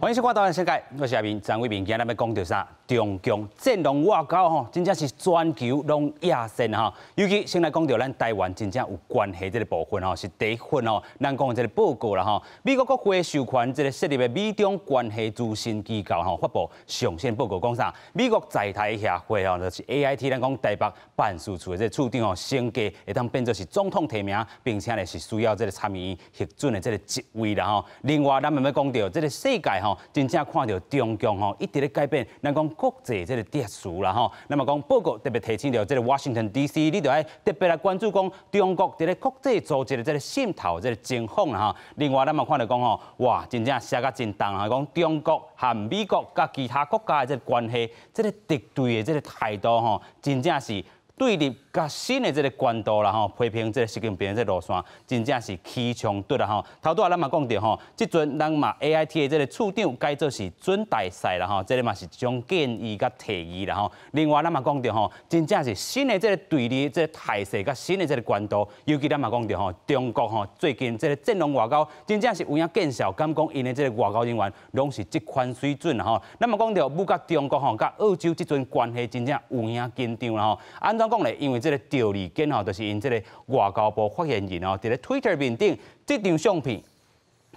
歡迎收看《台灣世界》，我是阿明張偉明。今日欲講著啥？中共戰狼外交吼，真正是全球攏壓線吼。尤其先來講著咱台灣真正有關係這个部分吼，是第一份吼，咱講的這个報告啦吼。美國國會授權這个設立的美中關係諮詢機構吼，發布上新報告講啥？美國在台協會吼，就是 AIT，咱講台北辦事處的這个處長吼，升格會當變做是總統提名，並且呢是需要這个參議院核准的這个職位啦吼。另外，咱嘛欲講著這个世界吼，真正看著中共吼一直咧改變，咱講國際這个秩序啦吼。那麼講報告特別提醒著這个 Washington DC，你著愛特別來關注講中國佇咧國際組織的這个滲透這个情況啦吼。另外，咱嘛看著講吼，哇，真正寫甲真重啊，講中國和美國佮其他國家的這个關係，這个敵對的這个態度吼，真正是對立佮新的這个關度啦吼，批評這个習近平的這个路線，真正是起衝突啦吼。頭拄仔咱嘛講著吼，這陣咱嘛 AIT 的這个處長改做是準大使啦吼，這个嘛是一種建議佮提議啦吼。另外咱嘛講著吼，真正是新的這个對立這个態勢佮新的這个關度，尤其咱嘛講著吼，中國吼最近這个戰狼外交，真正是有影見效，敢講𪜶的這个外交人員攏是這款水準啦吼。咱嘛講著，武佮中國吼佮澳洲這陣關係真正有影緊張啦吼。按怎講咧？因為這个趙立堅吼，就是𪜶這个外交部發言人吼，佇咧 Twitter 面頂這張相片。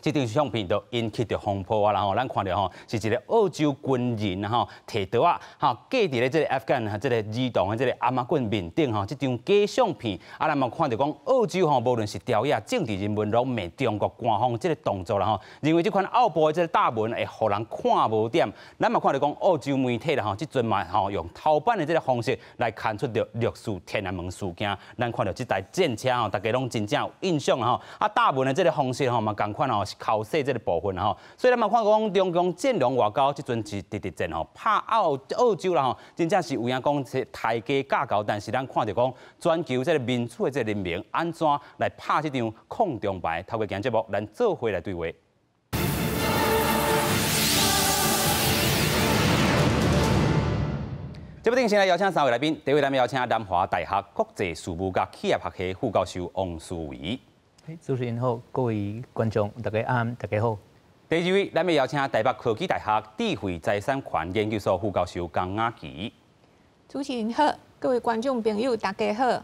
這張相片就引起著風波啊！然後咱看著吼，是一个澳洲軍人吼，提刀仔吼，架佇咧這个阿富汗這个兒童的這个頷仔棍面頂吼，這張假相片啊，咱嘛看著講澳洲吼，無論是朝野政治人物攏罵中國官方這个動作啦吼，認為這款澳報的這个貼文會予人看無點。咱嘛看著講澳洲媒體啦吼，這陣嘛吼用頭版的這个方式來刊出著六四天安門事件。咱看著這台戰車吼，大家攏真正有印象吼。啊，貼文的這个方式吼嘛仝款吼。剾洗這个部分吼，所以咱嘛看講中共戰狼外交這陣是直直戰吼，拍澳洲啦吼，真正是有影講是抬低架構，但是咱看著講全球這个民主的這个聯盟按怎來拍這場抗中牌？透過今日節目，咱做伙來對話。節目頂先來邀請三位來賓，第一位咱們邀請南華大學國際事務佮企業學系副教授王思維。主持人好，各位觀眾大家暗，大家好。第二位，咱們邀請台北科技大學智慧財產權研究所副教授江雅琪。主持人好，各位觀眾朋友大家好。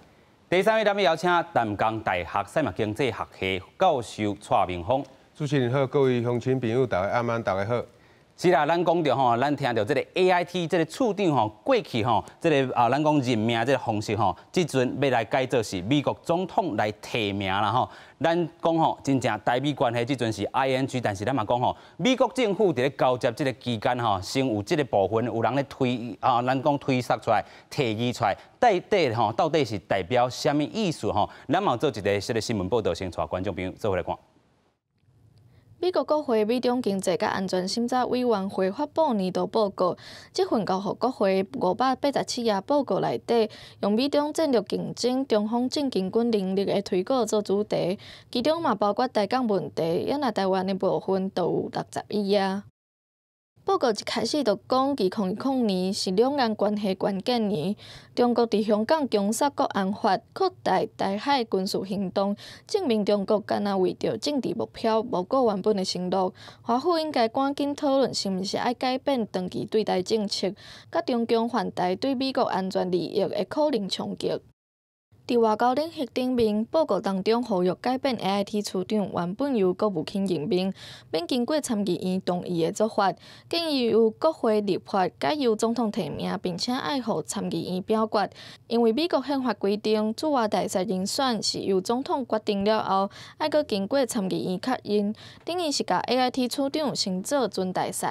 第三位，咱們邀請淡江大學賽馬經濟學系教授蔡明峰。主持人好，各位鄉親朋友大家暗安，大家好。是啦，咱講著吼，咱聽著這个 AIT 這个處長吼，過去吼，這个啊，咱講任命這个方式吼，這陣欲來改做是美國總統來提名啦吼。咱講吼，真正台美關係這陣是 ING，但是咱嘛講吼，美國政府佇咧交接這个期間吼，先有這个部分有人咧推啊，咱講推捒出來、提議出來，到底吼，到底是代表啥物意思吼？咱嘛做一个這个新聞報道，先帶觀眾朋友做伙來看。美國國會美中經濟佮安全審查委員會發布年度報告，這份交予國會587頁報告內底，用美中戰略競爭、中方正經軍能力的推廣做主題，其中嘛包括台港問題，也若台灣的部分都有61頁。報告一開始就講，2020年是兩岸關係關鍵年。中國佇香港強殺國安法，擴大台海軍事行動，證明中國敢若為著政治目標，無顧原本的承諾。華府應該趕緊討論，是毋是愛改變長期對台政策，佮中共犯台對美國安全利益的可能衝擊。佇外交領域頂面，報告當中呼籲改變 AIT 處長原本由國務卿任命，免經過參議院同意的做法，建議由國會立法改由總統提名，並且愛予參議院表決。因為美國憲法規定，駐外大使人選是由總統決定了後，愛閣經過參議院確認，等於是共 AIT 處長升做準大使。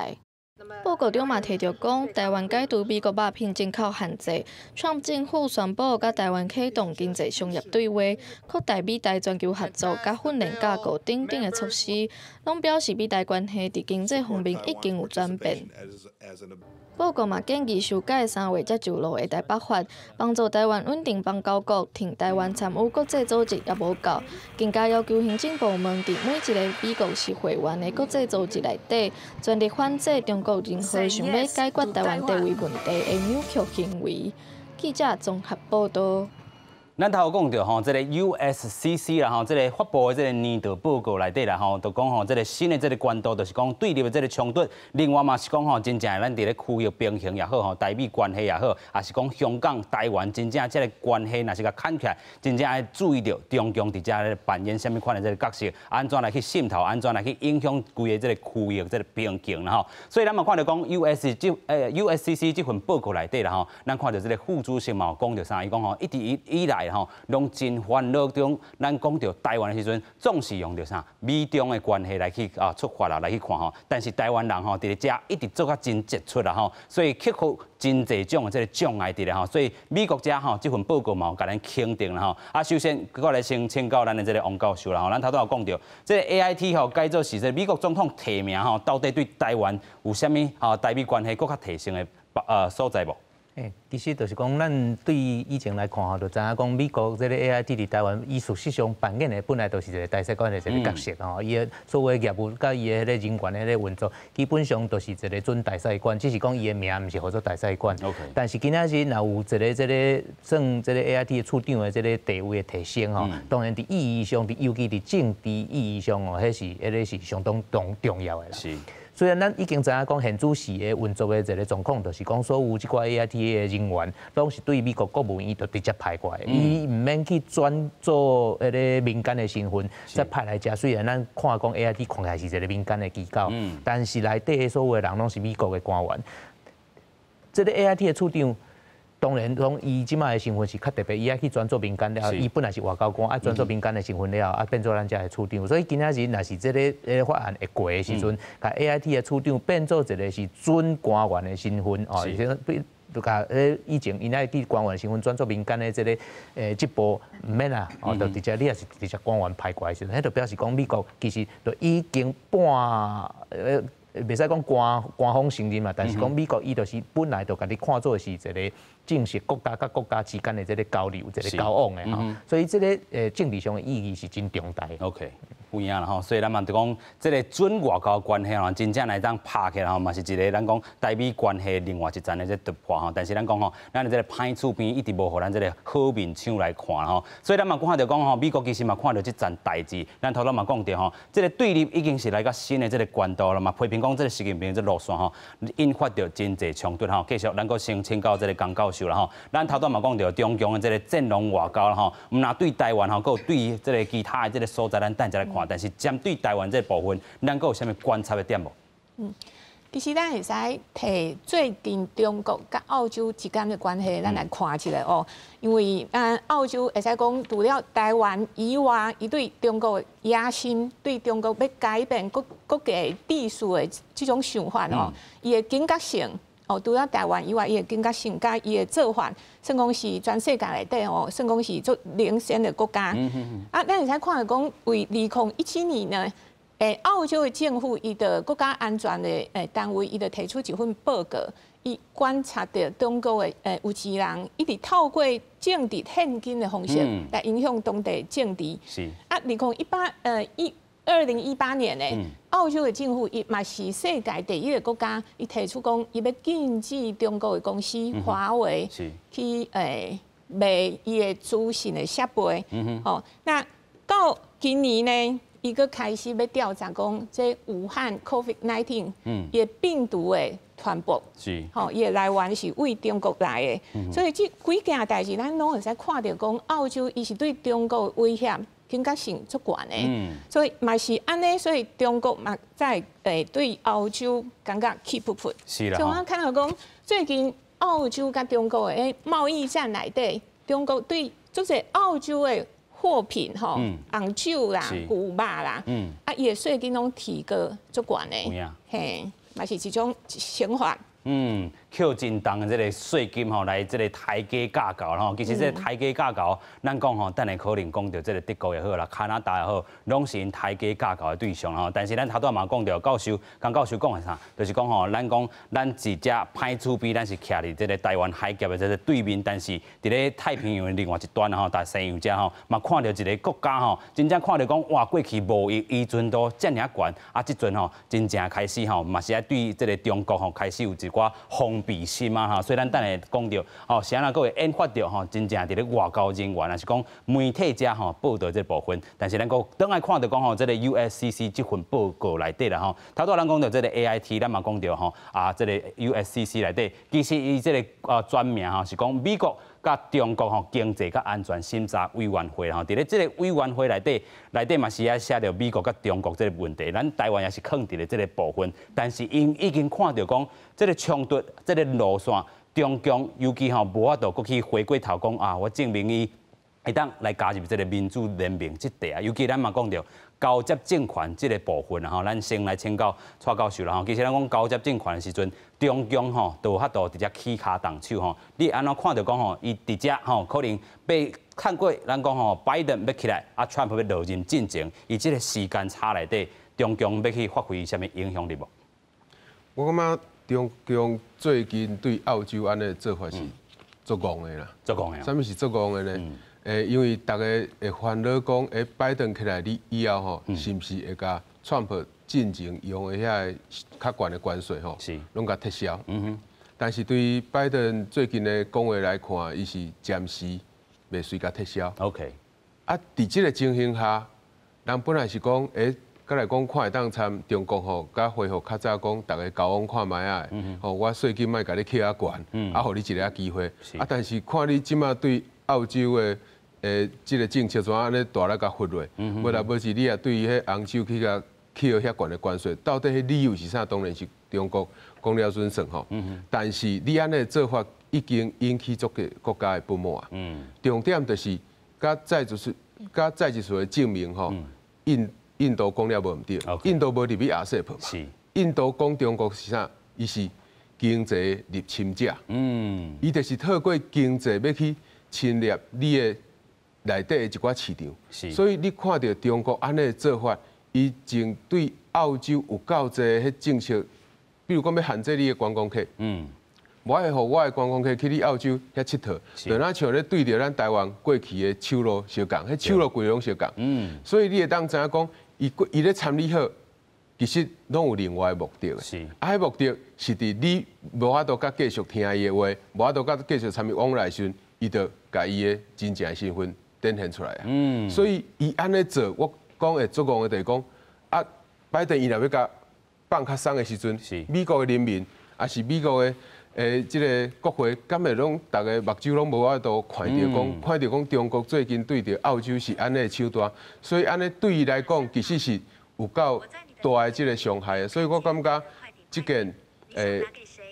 報告中嘛提著講，台灣解除美國肉品進口限制，川普政府宣布佮台灣啟動經濟商業對話，擴大美台全球合作佮訓練架構等等的措施，攏表示美台關係佇經濟方面已經有轉變。報告嘛建議修改3月才上路的台北法，幫助台灣穩定邦交國，挺台灣參與國際組織猶無夠，更加要求行政部門佇每一个美國是會員的國際組織內底，全力反制中國任何想欲解決台灣地位問題的扭曲行為。記者綜合報道。咱頭講著吼，這个 USCC 啦吼，這个發布的這个年度報告內底啦吼，就講吼，這个新的這个關度就是講對立的這个衝突，另外嘛是講吼，真正咱佇咧區域平衡也好吼，台美關係也好，也是講香港、台灣真正這个關係，若是共牽起來，真正愛注意著中共佇遮咧扮演啥物款的這个角色，按怎來去滲透，按怎來去影響規个這个區域這个平衡啦吼。所以咱嘛看著講 USCC 這份報告內底啦吼，咱看著這个副主席嘛有講著啥，伊講吼一直以來吼，攏真煩惱中，咱講著台灣的時陣，總是用著啥美中的關係來去啊出發啦，來去看吼。但是台灣人吼佇咧遮一直做甲真傑出啦吼，所以克服真濟種的這个障礙佇咧吼，所以美國遮吼這份報告嘛有共咱肯定啦吼。啊，首先閣來先請教咱的這个王教授啦吼，咱頭拄有講著，這个 AIT 吼改做是這个美國總統提名吼，到底對台灣有啥物啊台美關係閣較提升的所在無？欸，其實就是講，咱對以前來看吼，就知影講美國這个 AIT 佇台灣，伊事實上扮演的本來就是一个大使館的一个角色吼。伊的所有的業務佮伊的彼个人員的彼个運作，基本上都是一个準大使館，只是講伊的名毋是號做大使館。 但是今仔日若有一个這个算這个 AIT 的處長的這个地位的提升吼，當然佇意義上，佇尤其佇政治意義上哦，彼個是相當重要的啦。雖然咱已經知影講現主時的運作的一个狀況，就是講所有這寡 AIT 的人員，攏是對美國國務院就直接派過來，伊毋免去轉做彼个民間的身份，再派來遮。雖然咱看講 AIT 看起來是一个民間的機構，但是內底的所有的人攏是美國的官員。這个 AIT 的處長，當然，講伊這擺的身份是較特別，伊愛去轉做民間了後，伊本來是外交官，愛轉做民間的身份了後，啊變做咱遮的處長。所以今仔日若是這个法案會過的時陣，共 AIT 的處長變做一个是準官員的身份，哦，就共以前𪜶愛去官員身份轉做民間的這个這步毋免啦，哦，就直接你也是直接官員派過來的時陣，彼就表示講美國其實就已經半袂使講官方承認嘛，但是講美國伊就是本來就共你看做是一个正式國家佮國家之間的這个交流，一个交往的吼，所以這个政治上的意義是真重大的。 OK，有影啦吼，所以咱嘛就講這个準外交關係吼，真正來當拍起來吼，嘛是一个咱講台美關係另外一層的這突破吼。但是咱講吼，咱的這个歹處邊一直無予咱這个好面相來看吼，所以咱嘛看著講吼，美國其實嘛看著這層代誌，咱頭拄嘛講著吼，這个對立已經是來到新的這个關度了嘛，批評講這个習近平這路線吼，引發著真濟衝突吼。繼續，咱閣先請教這个江教授啦吼，咱頭拄嘛講著中共的這个戰狼外交啦吼，毋但對台灣吼，閣有對這个其他的這个所在，咱等下來看。但是針對台灣這个部分，咱閣有啥物觀察的點無？嗯，其實咱會使提最近中國佮澳洲之間的關係，咱來看一下哦。因為咱澳洲會使講，除了台灣以外，伊對中國的野心，對中國欲改變國國際秩序的這種想法哦，伊的警覺性哦，除了台灣以外，伊的警覺性佮伊的做法，算講是全世界內底哦，算講是足領先的國家。啊，咱會使看著講，佇2017年呢，澳洲的政府伊的國家安全的單位，伊就提出一份報告，伊觀察著中國的有錢人一直透過政治獻金的方式來影響當地政治。啊，2018年呢，澳洲的政府伊嘛是世界第一个國家，伊提出講，伊欲禁止中國的公司華為去賣伊的資訊的設備。吼，那到今年呢，伊閣開始欲調查講，這武漢 COVID-19 伊的病毒的傳播，吼，伊的來源是對中國來的，所以這幾件代誌，咱攏會使看著講，澳洲伊是對中國的威脅警覺性足懸的，所以嘛是按呢，所以中國嘛在對澳洲感覺氣噗噗。所以我看著講，最近澳洲佮中國的貿易戰內底，中國對足濟澳洲的貨品吼，紅酒啦、牛肉啦，啊，伊的稅金攏提高足懸的，嘿，嘛是一種懲罰。扣真重的這个稅金吼，來這个抬價價高吼。其實這个抬價價高，咱講吼，等下可能講著這个德國也好啦，加拿大也好，攏是𪜶抬價價高的對象吼。但是咱頭拄仔嘛講著，教授江教授講的啥，就是講吼，咱講咱佇遮歹處邊，咱是徛佇這个台灣海峽的這个對面，但是佇咧太平洋的另外一端吼，大西洋遮吼，嘛看著一个國家吼，真正看著講哇，過去貿易依存度遮爾懸，啊，這陣吼真正開始吼，嘛是愛對這个中國吼開始有一寡防備心啊哈，所以咱等下講著吼，是按怎閣會引發著吼，真正佇咧外交人員，抑是講媒體遮吼報導這個部分。但是咱閣轉來看著講吼，這個 USCC 這份報告內底啦吼，頭拄仔咱講著這個 AIT，咱嘛講著吼啊，這個 USCC 內底，其實伊這個專名吼是講美國佮中國吼經濟佮安全審查委員會吼，佇咧這個委員會內底，內底嘛是愛寫著美國佮中國這個問題，咱台灣也是囥佇咧這個部分，但是𪜶已經看著講這個衝突，這個路線，中共尤其吼無法度閣去回過頭講啊，我證明伊會當來加入這個民主聯盟這塊啊，尤其咱嘛講著交接政權這個部分吼，咱先來請教蔡教授啦吼。其實咱講交接政權的時陣，中共吼都有法度直接起跤動手吼。你按怎看著講吼，伊直接吼可能欲看過咱講吼，拜登欲起來，啊，川普欲落任進前，伊這個時間差內底，中共欲去發揮啥物影響力無？我感覺中共最近對澳洲按呢做法是足戇的啦。足戇的。啥物是足戇的呢？欸，因為逐家會煩惱講，欸，拜登起來你以後吼，是毋是會共川普進前用的遐個較懸的關稅吼，攏共撤銷？但是對拜登最近的講話來看，伊是暫時袂隨共撤銷。 啊，佇這個情形下，人本來是講，欸，閣來講看會當參中國吼，佮恢復較早講，逐家交往看覓仔，吼，我稅金莫共你扣較懸，啊，予你一个機會。啊，但是看你這馬對澳洲的欸，這個政策怎按呢大力共忽略？無啦，無是你也對彼紅酒去共扣遐懸的關稅，到底彼理由是啥？當然是中國講了準算吼。但是你按呢做法已經引起足個國家的不滿。重點就是，佮再就是佮再一次的證明吼，印度講了無毋對，印度無入去 RCEP 嘛。印度講中國是啥？伊是經濟入侵者。伊就是透過經濟欲去侵略你的內底的一寡市場，所以你看著中國按呢做法，伊正對澳洲有夠濟彼政策，比如講欲限制你的觀光客，無愛予我的觀光客去你澳洲遐𨑨迌，就若像咧對著咱台灣過去的手路相仝，彼手路規攏相仝，所以你會當知影講，伊咧參你好，其實攏有另外的目的。啊，彼目的是佇你無法度閣繼續聽伊的話，無法度閣繼續參伊往來的時陣，伊就共伊的真正的身份展現出來啊！所以伊按呢做，我講會足戇的，就是講啊，拜登伊若欲共放較鬆的時陣，美國的人民，抑是美國的欸這个國會，敢會攏逐家目睭攏無法度看著講，看著講中國最近對著澳洲是按呢的手段，所以按呢對伊來講，其實是有夠大的這个傷害的。所以我感覺這件欸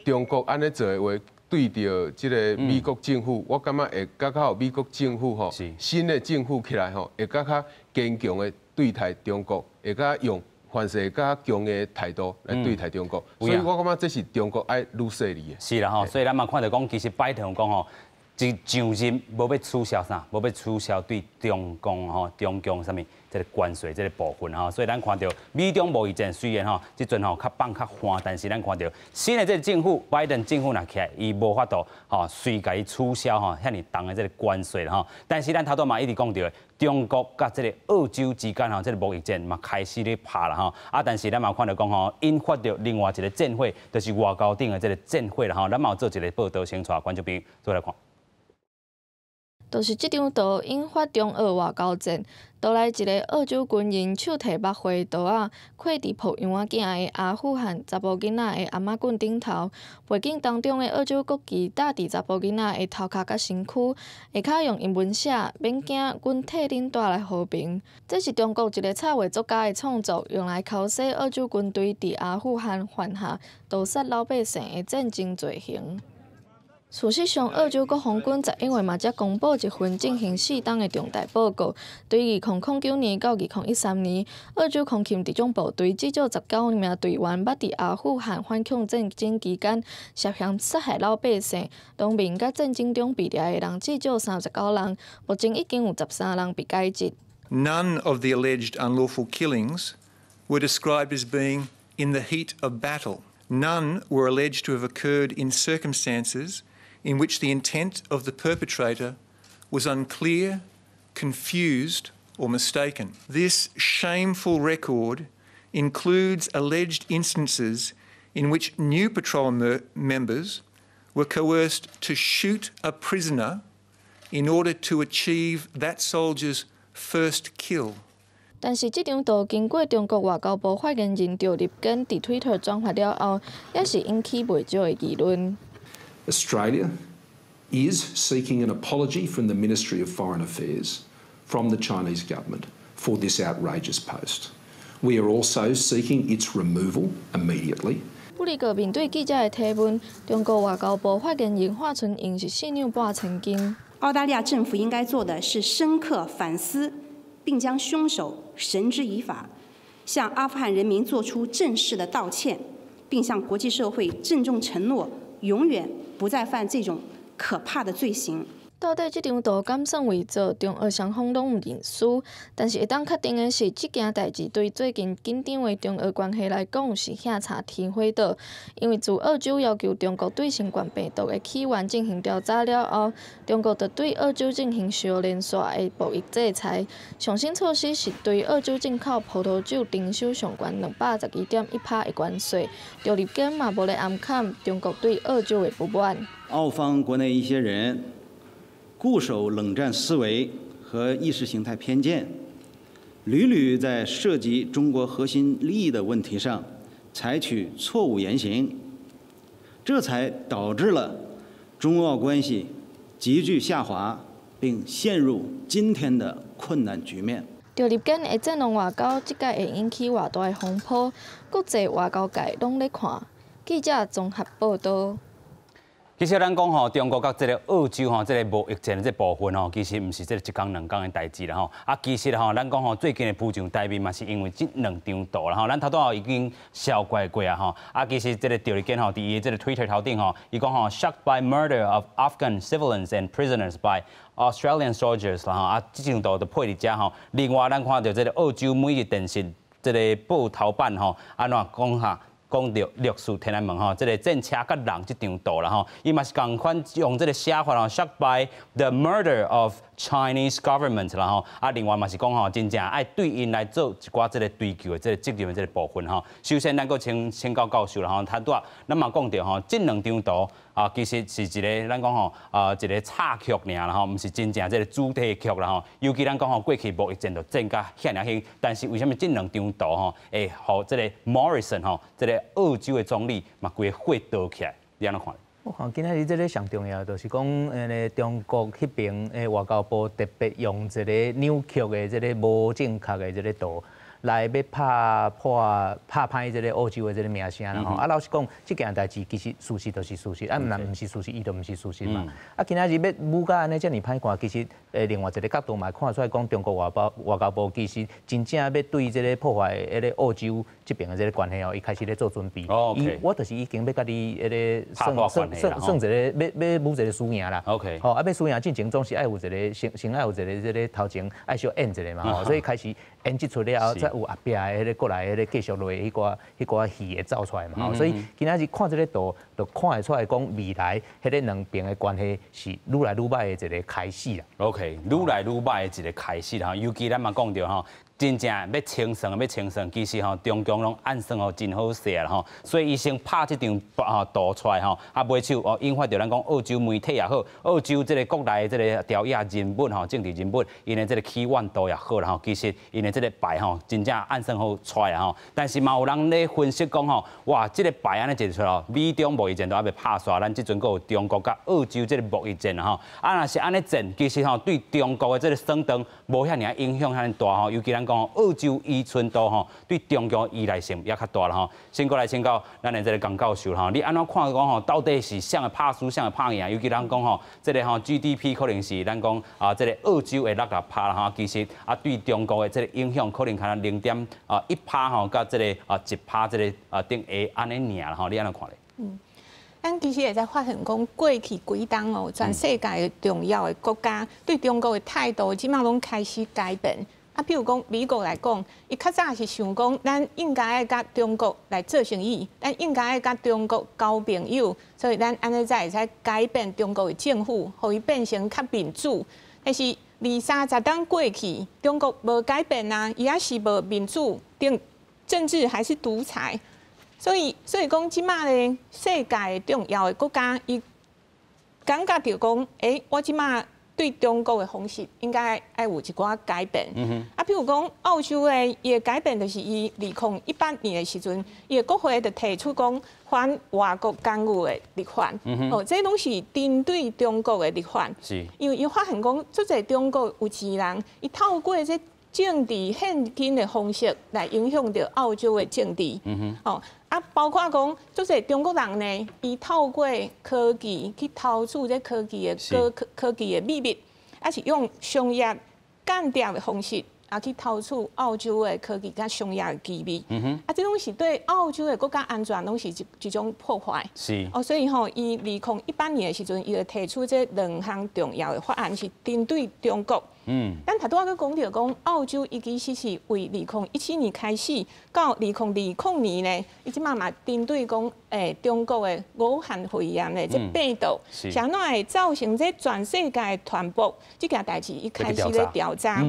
中國按呢做的話，對著這个美國政府，我感覺會閣較予美國政府吼，新的政府起來吼，會閣較堅強的對待中國，會閣用凡是會較強硬的態度來對待中國。所以我感覺這是中國愛愈細膩的。是啦吼，所以咱嘛看著講，其實拜登講吼，一上任無欲取消啥，無欲取消對中共吼、中共啥物這个關稅這个部分吼，所以咱看著美中貿易戰雖然吼這陣吼較放較緩，但是咱看著新的這个政府拜登政府若起來，伊無法度吼隨共伊取消吼遐爾重的這个關稅吼。但是咱頭拄嘛一直講著，中國佮這个澳洲之間吼，這个貿易戰嘛開始咧拍啦吼。啊，但是咱嘛看著講吼，引發著另外一个戰火，就是外交頂的這个戰火啦吼。咱嘛有做一个報道，先帶觀眾朋友做來看。就是這張圖引發中澳外交戰，圖內一个澳洲軍人手提墨畫圖仔，跪佇抱羊仔囝的阿富汗查埔囡仔的頷仔頸頂頭，背景當中的澳洲國旗搭佇查埔囡仔的頭殼佮身軀，下跤用英文寫“免驚，阮替恁帶來和平”。這是中國一个插畫作家的創作，用來剾洗澳洲軍隊佇阿富汗犯下屠殺老百姓的戰爭罪行。事實上，澳洲國防軍11月嘛才公布一份進行4冬的重大報告，對2009年到2013年，澳洲空勤特種部隊至少19名隊員捌佇阿富汗反恐戰爭期間涉嫌殺害老百姓、農民佮戰爭中被掠的人至少39人，目前已經有13人被解職。 None of the alleged unlawful killings were described as being in the heat of battle. None were alleged to have occurred in circumstances in which the intent of the perpetrator was unclear, confused, or mistaken. This shameful record includes alleged instances in which new patrol members Were coerced to shoot a prisoner in order to achieve that soldier's first kill. 但是這張圖經過中國外交部發言人趙立堅佇推特轉發了後，也是引起袂少的議論。 Australia is seeking an apology from the Ministry of Foreign Affairs, from the Chinese government, for this outrageous post. We are also seeking its removal immediately. 不過面對記者的提問，中國外交部發言人華春瑩是四兩撥千斤。澳大利亞政府應該做的是深刻反思，並將兇手繩之以法，向阿富汗人民做出正式的道歉，並向國際社會鄭重承諾，永遠不再犯這種可怕的罪行。到底這張圖敢算偽造？中澳雙方攏毋認輸。但是會當確定的是，這件代誌對最近緊張的中澳關係來講是響插天火桌。因為自澳洲要求中國對新冠病毒的起源進行調查了後，中國就對澳洲進行相連紲的貿易制裁。上新措施是對澳洲進口葡萄酒徵收上懸212.1%的關稅。趙立堅嘛無咧掩藏中國對澳洲的不滿。澳方國內一些人固守冷戰思維和意識形態偏見，屢屢在涉及中國核心利益的問題上採取錯誤言行，這才導致了中澳關係急劇下滑，並陷入今天的困難局面。趙立堅的戰狼外交，這擺會引起偌大的風波，國際外交界攏咧看。記者綜合報道。其實咱講吼，中國佮這个澳洲吼，這个貿易戰的這部分吼，其實毋是這个一工兩工的代誌啦吼。啊，其實吼，咱講吼，最近的浮上台面嘛，是因為這兩張圖啦吼。咱頭拄仔已經紹過過啊吼。啊，其實這个趙立堅吼，佇伊的這个 Twitter 頭頂吼，伊講吼，shocked by murder of Afghan civilians and prisoners by Australian soldiers 啦吼。啊，這張圖就配佇遮吼。另外，咱看著這个澳洲每日電訊這个報頭版吼，按怎講哈？講著六四天安門吼，這个戰車佮人這張圖啦吼，伊嘛是仝款用這个寫法吼，shocked by the murder of Chinese government 啦吼，啊，另外嘛是講吼，真正愛對𪜶來做一寡這个追究的這个責任的這个部分吼。首先，咱閣請教教授啦吼，頭拄仔咱嘛講著吼，這兩張圖啊，其實是一个咱講吼啊，一个插曲爾啦吼，毋是真正這个主題曲啦吼。尤其咱講吼，過去貿易戰就戰甲遐爾興，但是為啥物這兩張圖吼會予這个 Morrison 吼，這个澳洲的總理嘛規个火著起來？你按怎看？我看今仔日這个上重要，就是講，中國彼爿的外交部特別用一個扭曲的這个無正確的這个圖，來欲拍破拍歹這个澳洲的這个名聲啦吼。啊，老實講，這件代誌其實事實就是事實，啊，毋若毋是事實，伊就毋是事實嘛。啊，今仔日欲舞甲按呢遮爾歹看，其實另外一个角度嘛看出來講，中國外交部其實真正欲對這个破壞彼个澳洲這爿的這个關係哦，伊開始咧做準備。伊我就是已經欲共你彼个算算算算一个，欲舞一个輸贏啦。 吼，啊，欲輸贏進前總是愛有一个先先愛有一个這个頭前愛小演一下嘛吼，所以開始演這齣了後，才有後壁的彼個過來彼個繼續落彼寡戲會走出來嘛吼。所以今仔日看這个圖，就看會出來講未來彼个兩爿的關係是愈來愈䆀的一个開始啦。 OK，愈來愈䆀的一个開始啦。尤其咱嘛講著吼，真正欲清算，欲清算，其實吼，中共攏按算吼真好勢啦吼，所以伊先拍這張吼圖出來吼，啊，尾手哦引發著咱講澳洲媒體也好，澳洲這个國內這个朝野人物吼，政治人物，𪜶的這个起怨度也好啦吼，其實𪜶的這个牌吼，真正按算好出來吼，但是嘛有人咧分析講吼，哇，這个牌按呢一出來，美中貿易戰都猶未拍煞，咱這陣閣有中國佮澳洲這个貿易戰吼，啊，若是按呢戰，其實吼對中國的這个損長無遐爾影響遐爾大吼，尤其咱講澳洲依存度吼，對中國依賴性也較大啦吼。先過來請教咱的這个江教授吼，你按怎看講吼，到底是啥會拍輸，啥會拍贏？尤其咱講吼，這个吼 GDP 可能是咱講啊，這个澳洲的6%啦吼，其實啊對中國的這个影響可能可能0.1%吼，佮這个啊1%這个啊頂下按呢爾啦吼，你按怎看咧？嗯。咱其實會使發現講，過去幾冬哦，全世界重要的國家對中國的態度，這馬攏開始改變。啊，比如講美國來講，伊較早是想講，咱應該愛佮中國來做生意，咱應該愛佮中國交朋友，所以咱按呢才會使改變中國的政府，予伊變成較民主。但是二三十冬過去，中國無改變啊，伊猶是無民主，定政治還是獨裁。所以講，這馬咧世界重要的國家，伊感覺著講，我這馬對中國的方式應該愛有一寡改變。啊，譬如講澳洲的伊的改變，就是伊2018年的時陣，伊的國會就提出講反外國干預的立法。哦，這攏是針對中國的立法。因為伊發現講，足濟中國有錢人，伊透過這政治獻金的方式來影響著澳洲的政治。哦，啊，包括講，足濟中國人呢，伊透過科技去偷取這科技的科技的秘密，抑是用商業間諜的方式，啊，去偷取澳洲的科技佮商業的機密。啊，這攏是對澳洲的國家安全攏是一種破壞。哦，所以吼，伊2018年的時陣，伊就提出這兩項重要的法案，是針對中國。咱頭拄仔閣講著講，澳洲伊其實是為2017年開始到2020年呢，伊這馬嘛針對講，中國的武漢肺炎的這病毒，是按怎會造成這全世界的傳播，這件代誌伊開始咧調查。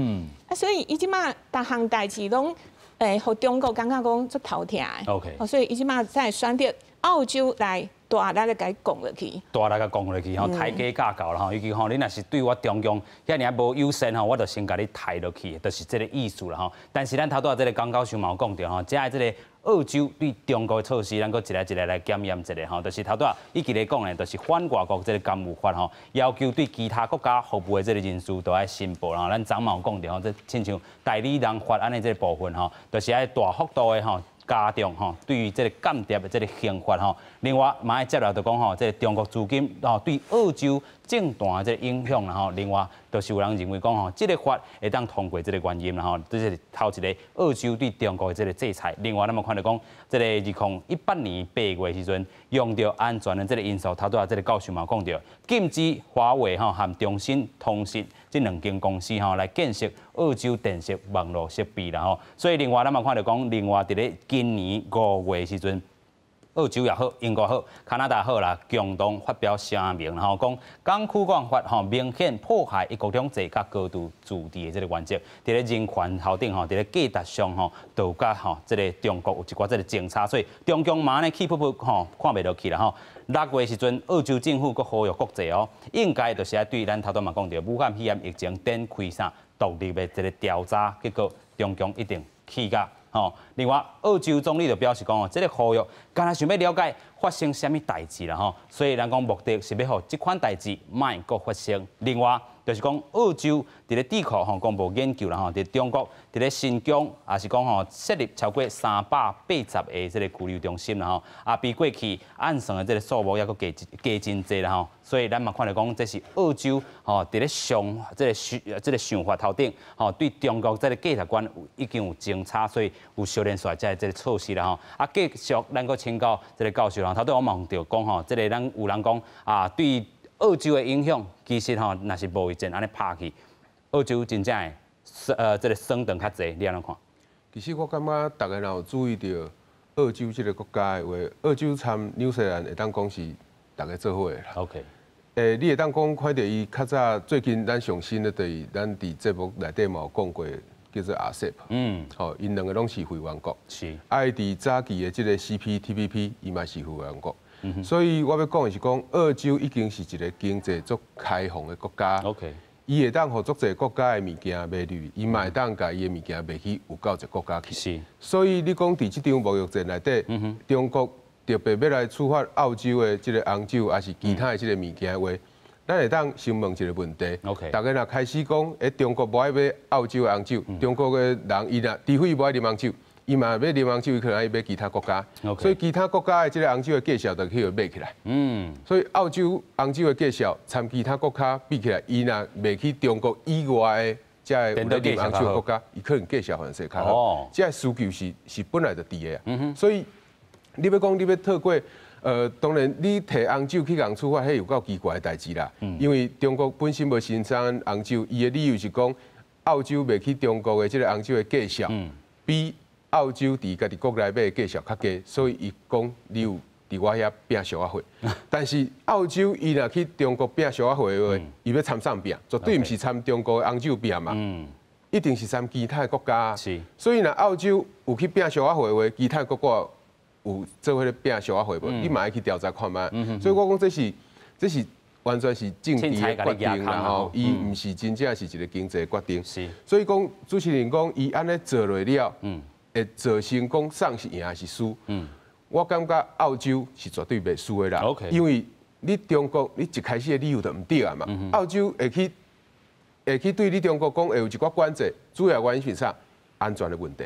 啊，所以伊這馬逐項代誌攏，予中國感覺講足頭疼的。 哦，所以伊這馬才會選擇澳洲來大力咧共伊摃落去，大力共摃落去吼，刣雞教狗啦吼，尤其吼，你若是對我中共遐爾仔無友善吼，我就先共你刣落去，就是這個意思啦吼。但是咱頭拄仔這個江教授嘛有講著吼，這个這個澳洲對中國的措施，咱閣一个一个來檢驗一下吼。就是頭拄仔伊佇咧講的，就是反外國這個干預法吼，要求對其他國家服務的這個人士都愛申報啦。咱昨嘛有講著吼，這親像代理人法按呢這個部分吼，就是愛大幅度的吼，加重吼，對於這個間諜的這個刑罰吼，另外嘛愛接落就講吼，這個中國資金吼對澳洲政壇的這個影響啦吼，另外就是有人認為講吼，這個法會當通過這個原因啦吼，這是頭一個澳洲對中國的這個制裁。另外，咱嘛看著講，這個2018年8月時陣，用著安全的這個因素，頭拄仔這個教授嘛講著，禁止華為吼和中興通訊這兩間公司吼來建設澳洲電信網路設備啦吼。所以另外咱嘛看著講，另外佇咧今年5月時陣，澳洲也好，英國好，加拿大好啦，共同發表聲明，然後講港區國安法吼明顯破壞一國兩制佮高度自治的這個原則，佇咧人權頭頂吼，佇咧價值上吼，都佮吼這個中國有一寡這個政策，所以中共嘛按呢氣噗噗吼看袂落去啦吼。6月時陣，澳洲政府閣呼籲國際哦，應該就是愛對咱頭拄嘛講著武漢肺炎疫情展開啥獨立的這個調查，結果中共一定氣甲。吼，另外，澳洲總理就表示講哦，這個呼籲，敢若想欲了解發生啥物代誌啦吼，所以咱講目的是欲予這款代誌莫閣發生。另外，就是講澳洲佇咧智庫吼公布研究啦吼，佇中國佇咧新疆，也是講吼設立超過380個這個拘留中心啦吼，啊比過去按算的這個數目猶閣加加真濟啦吼，所以咱嘛看著講，這是澳洲吼佇咧想這個想這個想法頭頂吼，對中國這個價值觀已經有偵查，所以有相連綞這個措施啦吼。啊，繼續咱閣請教這個教授啦，頭拄我嘛有著講吼，這個咱有人講啊，對澳洲的影響，其實吼，若是貿易戰按呢拍去，澳洲真正會這個損長較濟，你按怎看？其實我感覺逐家若有注意著澳洲這個國家的話，澳洲參紐西蘭會當講是逐家做伙的啦。 你會當講看著伊較早最近咱上新的就是咱佇節目內底嘛有講過，叫做 RCEP。吼，𪜶兩个攏是會員國。啊，伊佇早期的這個 CPTPP，伊嘛是會員國。所以我欲講的是講，澳洲已經是一個經濟足開放的國家。 伊會當予足濟國家的物件賣入去，伊嘛會當共伊的物件賣去有夠一個國家去。所以你講佇這場貿易戰內底，中國特別欲來處罰澳洲的這個紅酒，抑是其他的這個物件的話，咱會當先問一個問題。 逐家若開始講，中國無愛買澳洲的紅酒，中國的人伊若除非伊無愛啉紅酒。伊嘛欲啉紅酒，伊可能愛買其他國家，所以其他國家的這個紅酒的價數就去予買起來。所以澳洲紅酒的價數參其他國家比起來，伊若賣去中國以外的這个有咧啉紅酒的國家，伊可能價數反勢較好。這个需求是本來就佇的啊。所以你欲講你欲透過，當然你提紅酒去共處罰，彼有夠奇怪的代誌啦。因為中國本身無生產紅酒，伊的理由是講澳洲賣去中國的這個紅酒的價數比澳洲佇家己國內買的價數較低，所以伊講你有佇我遐拼俗仔貨。但是澳洲伊若去中國拼俗仔貨的話，伊欲參啥拼？絕對毋是參中國的紅酒拼嘛，一定是參其他的國家。所以若澳洲有去拼俗仔貨的話，其他的國家有做彼个拼俗仔貨無？你嘛愛去調查看覓。所以我講這是。完全是政治的決定啦吼，伊毋是真正是一个經濟決定。所以講主持人講，伊按呢做落了，會造成講啥是贏還是輸？我感覺澳洲是絕對袂輸的啦。因為你中國你一開始的理由就毋對啊嘛。澳洲會去對你中國講會有一寡管制，主要原因是啥？安全的問題。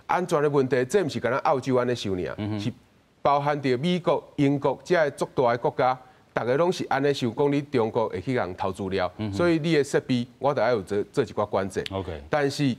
安全的問題，這毋是干焦澳洲按呢想爾，是包含著美國、英國這个足大的國家。逐家攏是按呢想，講你中國會去共偷資料，所以你的設備我著愛有做做一寡管制。 但是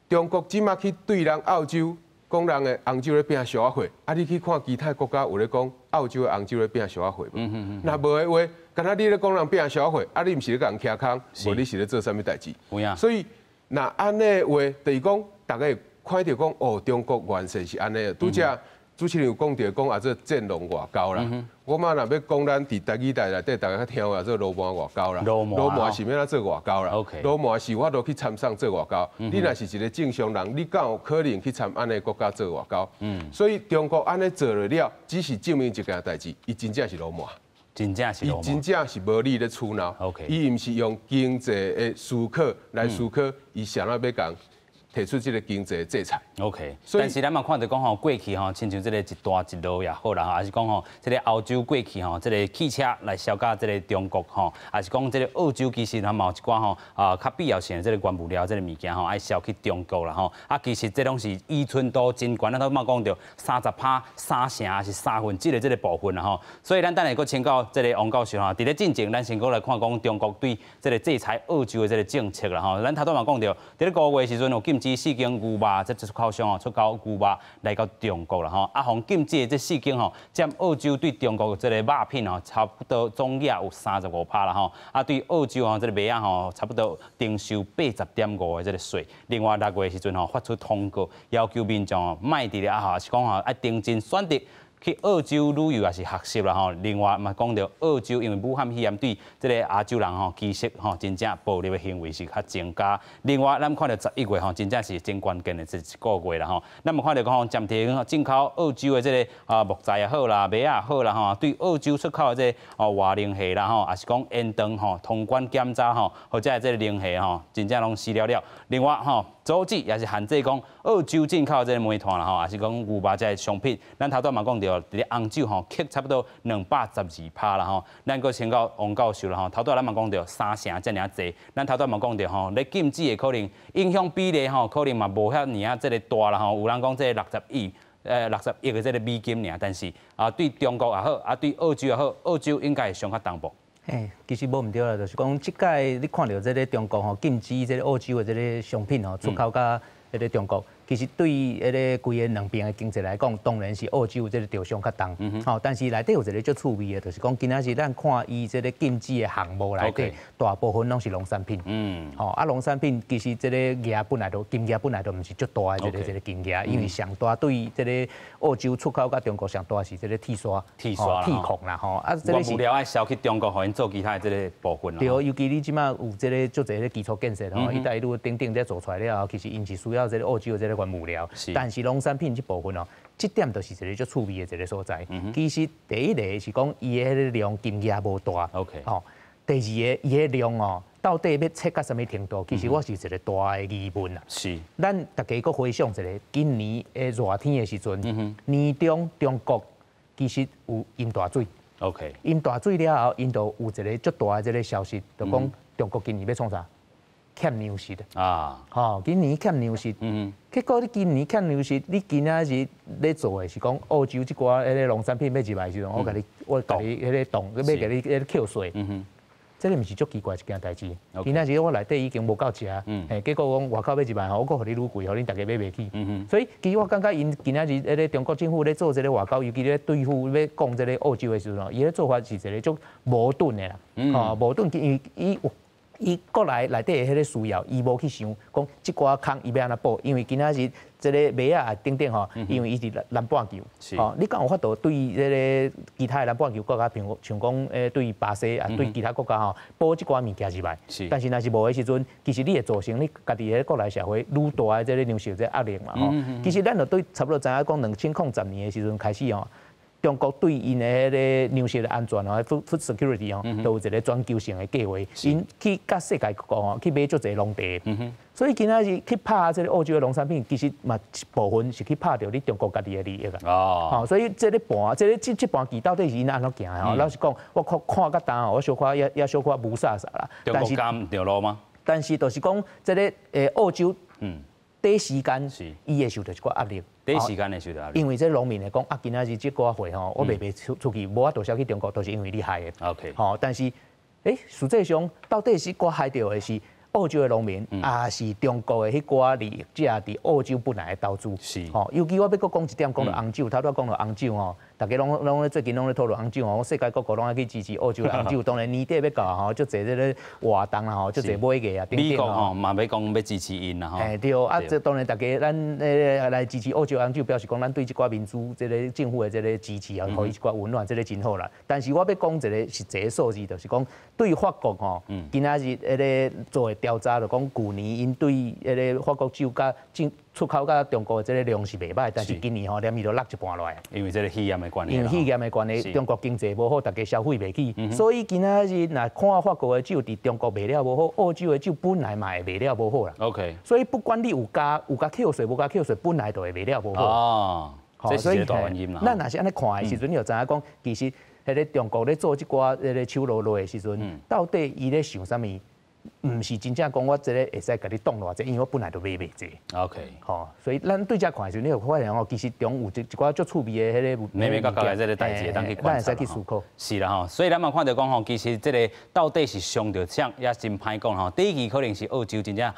中國這馬去對人澳洲講人的紅酒咧拼俗仔貨，啊，你去看其他國家有咧講澳洲的紅酒咧拼俗仔貨無？若無的話，敢若你咧講人拼俗仔貨，啊，你毋是咧共人徛空，無你是咧做啥物代誌？所以若按呢的話，就是講逐家會看著講，哦，中國原先是按呢，拄才主持人有講著講啊，這戰狼外交啦。我嘛若欲講咱佇台語台內底，逐家較聽話做流氓外交啦。流氓是欲按怎做外交啦？流氓是有法度去參送做外交。你若是一個正常人，你敢有可能去參按呢國家做外交？所以中國按呢做落了，只是證明一件代誌，伊真正是流氓。真正是伊真正是無理咧取鬧。伊毋是用經濟的思考來思考，伊啥物欲共提出這個經濟制裁。 但是咱嘛看著講吼，過去吼，親像這個一帶一路也好啦，吼，還是講吼，這個歐洲過去吼，這個汽車來銷到這個中國吼，還是講這個澳洲其實嘛有一寡吼啊較必要性的這個原物料這個物件吼，愛銷去中國啦吼。啊，其實這攏是依存度真懸，咱頭嘛講著30%三成還是三分之一的這個部分啦吼。所以咱等下閣請教這個王教授吼，佇咧進前咱先閣來看講中國對這個制裁澳洲的這個政策啦吼。咱頭拄嘛講著，佇咧五月時陣有禁止四間牛肉這出口商哦，出口牛肉來到中國啦吼。啊，予禁止的這四間吼，佔澳洲對中國的這個肉品吼，差不多總額有35%啦吼。啊，對澳洲吼這個麥仔吼，差不多徵收80.5的這個稅。另外6月時陣吼，發出通告，要求民眾吼，莫佇咧啊，還是講吼愛認真選擇去澳洲旅遊抑是學習啦吼。另外嘛講著澳洲因為武漢肺炎對這個亞洲人吼，其實吼真正暴力的行為是較增加。另外，咱看著11月吼，真正是真關鍵的這一個月啦吼。咱嘛看著講暫停進口澳洲的這個啊木材也好啦，麥仔也好啦吼，對澳洲出口的這個哦活龍蝦啦吼，抑是講延長吼通關檢查吼，或者這個龍蝦吼，真正攏死了了。另外吼，阻止抑是限制講澳洲進口這個煤炭啦吼，抑是講牛肉這個商品。咱頭拄嘛講著，佇咧紅酒吼，克差不多212%啦吼。咱閣請教王教授啦吼，頭拄咱嘛講著三成遮爾濟，咱頭拄嘛講著吼，咧禁止的可能影響比例吼，可能嘛無遐爾啊這個大啦吼。有人講這個60億，60億的這個美金爾，但是啊，對中國也好，啊對澳洲也好，澳洲應該會傷較重無？嘿，其實無毋對啦，就是講這擺你看著這個中國吼禁止這個澳洲的這個商品吼出口到彼個中國，其實對彼個規个兩邊的經濟來講，當然是澳洲這個著傷較重。吼，但是內底有一個足趣味的，就是講今仔日咱看伊這個禁止的項目內底，大部分攏是農產品。吼，啊，農產品其實這個額本來就金額本來就毋是足大的這個金額，因為上大對這個澳洲出口到中國上大是這個鐵砂、鐵砂、鐵礦啦，吼。啊，這個是原物料愛銷去中國，予𪜶做其他的這個部分。對，尤其你這馬有這個足濟个基礎建設吼，一帶一路等等這做出來了後，其實𪜶是需要這個澳洲的這個原物料。但是農產品這部分哦，這點就是一個足趣味的一個所在。其實第一个是講伊的彼个量金額無大。 吼，第二个伊的量哦，到底欲切到啥物程度？其實我是一個大的疑問啦。咱逐家閣回想一下，今年的熱天的時陣，年中中國其實有淹大水。 淹大水了後，𪜶就有一個足大的這個消息，就講中國今年欲創啥？欠糧食啊！吼，今年欠糧食，結果你今年欠糧食，你今仔日咧做的是講澳洲這寡彼个農產品欲入來的時陣，我共你彼个凍，欲共你彼个扣稅。這个毋是足奇怪一件代誌。今仔日我內底已經無夠食，嘿，結果講外口欲入來吼，我閣予你愈貴，予恁逐家買袂起。所以其實我感覺𪜶今仔日彼个中國政府咧做這个外交，尤其咧對付欲講這个澳洲的時陣，伊咧做法是一个足矛盾的啦。吼，矛盾，因為伊有。伊國內內底的彼个需要，伊無去想講這寡空伊欲按怎補，因為今仔日這個麥仔啊等等吼，因為伊佇南半球，吼，你敢有法度對這个其他的南半球國家，譬如像講對巴西啊，對其他國家吼，補這寡物件入來。但是若是無的時陣，其實你會造成你家己的國內社會愈大的這个糧食這個壓力嘛吼。其實咱就對差不多知影講，2010年的時陣開始吼，中國對𪜶的彼个糧食的安全吼，food security 吼，都有一个全球性的計劃，𪜶去佮世界各國吼去買足濟農地，所以今仔日去拍這个澳洲的農產品，其實嘛一部分是去拍著你中國家己的利益啊。吼，所以這个盤，這个這這盤棋到底是𪜶按怎行的吼？老實講，我看看較焦吼，我小可也也小可霧煞煞啦。中國敢著路嗎？但是就是講這个澳洲，短時間伊會受著一寡壓力。短時間會受著壓力。因為這農民會講啊，今仔日這寡貨吼，我賣袂出出去，無法度銷去中國，都是因為你害的。 吼，但是，實際上到底是我害著的是澳洲的農民，抑是中國的彼寡利益者佇澳洲本來的投資？吼，尤其我欲閣講一點，講著紅酒，頭拄仔講著紅酒吼，逐家攏攏咧最近攏咧討論紅酒吼，世界各國攏愛去支持澳洲的紅酒，當然年底欲到吼，足濟這个活動啦吼，足濟買藝啊等等。美國吼嘛欲講欲支持𪜶啦吼。嘿對，啊，這當然逐家咱來支持澳洲紅酒，表示講咱對這寡民主這个政府的這个支持啊，予伊一寡溫暖，這个真好啦。但是我欲講一個實際數字，就是講對法國吼，今仔日彼個做的調查就講，舊年𪜶對彼个法國酒佮進出口佮中國的這个量是袂䆀，但是今年吼連伊都落一半落來。因為這個肺炎的關係。因為肺炎的關係，中國經濟無好，逐家消費袂起，所以今仔日若看法國的酒佇中國賣了無好，澳洲的酒本來嘛會賣了無好啦。 所以不管你有加有加扣稅，無加扣稅，本來就會賣了無好。哦，這是一個大原因啦。咱若是按呢看的時陣，你就知影講，其實彼个中國咧做這寡彼个手落落的時陣，到底伊咧想啥物？毋是真正講我這个會使共你擋偌濟，因為我本來就買袂濟。 吼，所以咱對這看的時陣，你會發現吼，其實中有一一寡足趣味的彼个眉眉角角的這个代誌，會當去觀察。咱會使去思考。是啦吼，所以咱嘛看著講吼，其實這个到底是傷著啥，也真歹講吼。短期可能是澳洲真正啊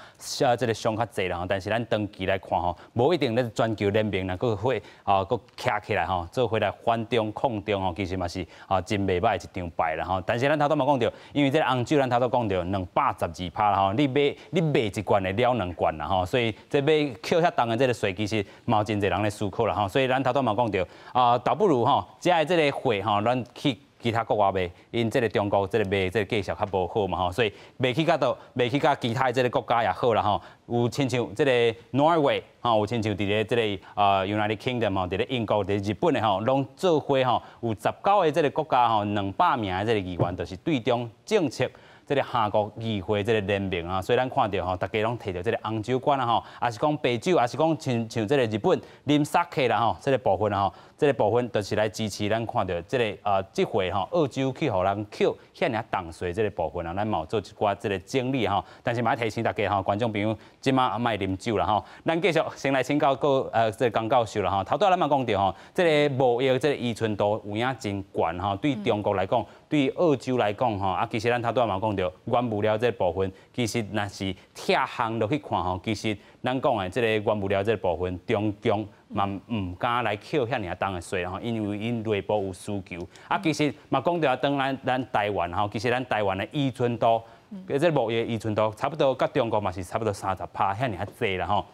這个傷較濟啦吼，但是咱長期來看吼，無一定咧全球聯盟若閣會啊閣徛起來吼，做伙來反中抗中吼，其實嘛是啊真袂䆀一場敗啦吼。但是咱頭拄嘛講著，因為這个紅酒咱頭拄講著212%啦吼，你買你賣一罐會了兩罐啦吼，所以這買扣遐重的這个稅，其實嘛有真濟人咧思考啦吼。所以咱頭拄嘛講著啊，倒不如吼，遮的這个貨吼，咱去其他國外賣，𪜶這个中國這个賣這个價數較無好嘛吼，所以賣去較佗，賣去佮其他的這个國家也好啦吼。有親像這个挪威吼，有親像佇咧這个United Kingdom 吼，佇咧英國、佇日本的吼，攏做伙吼，有19個這个國家吼，200名的這个議員，就是對中政策。這个哈國議會這个聯盟啊，所以咱看著吼，逐家攏提著這个紅酒罐啊吼，抑是講白酒，抑是講像像這个日本啉酒啦吼，這个部分啊吼，這个部分就是來支持咱看著這个這回吼澳洲去予人扣遐爾重稅這个部分啊，咱嘛有做一寡這个整理吼，但是嘛提醒大家吼，觀眾朋友這馬莫啉酒啦吼。咱繼續先來請教個這个江教授啦吼，頭拄咱嘛講著吼，這个貿易這个依存度有影真懸吼，對中國來講，對澳洲來講吼，啊，其實咱頭拄嘛講著原物料這个部分，其實若是拆項落去看吼，其實咱講的這个原物料這个部分，中共嘛毋敢來扣遐爾重的稅吼，因為𪜶內部有需求。啊，其實嘛講著啊，當咱咱台灣吼，其實咱台灣的依存度，這個貿易依存度差不多，佮中國嘛是差不多30%遐爾濟啦吼。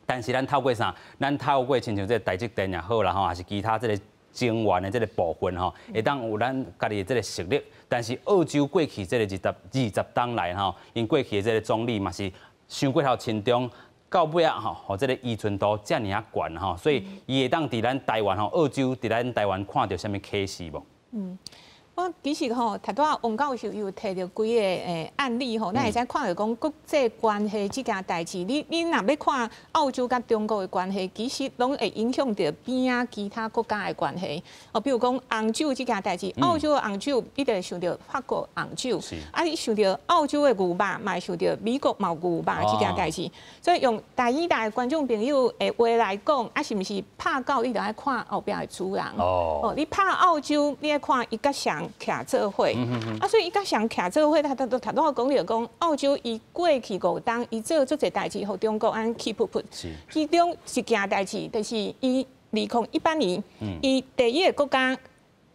但是咱透過啥？咱透過親像這个台積電也好啦吼，抑是其他這个晶圓的這个部分吼，會當有咱家己的這个實力。但是澳洲過去這個二十冬來吼，𪜶過去的這个總理嘛是傷過頭親中，到尾仔吼，予這个依存度遮爾仔懸吼，所以伊會當佇咱台灣吼，澳洲佇咱台灣看著啥物啟示無？嗯。我其實吼，頭拄仔王教授有提著幾个案例吼，咱會使看著講國際關係這件代誌。你若欲看澳洲佮中國的關係，其實攏會影響著邊仔其他國家的關係。哦，比如講紅酒這件代誌，澳洲的紅酒，你就會想著法國紅酒，啊，你想著澳洲的牛肉，嘛會想著美國嘛有牛肉這件代誌。所以用台語台的觀眾朋友的話來講，啊，是毋是拍狗你就愛看後壁的主人？哦，你拍澳洲，你愛看伊佮誰徛做伙，啊，所以伊佮誰徛做伙，他都頭拄仔講著講，澳洲伊過去五冬，伊做足濟代誌，予中國按呢氣噗噗。其中一件代誌，就是伊2018年，伊第一个國家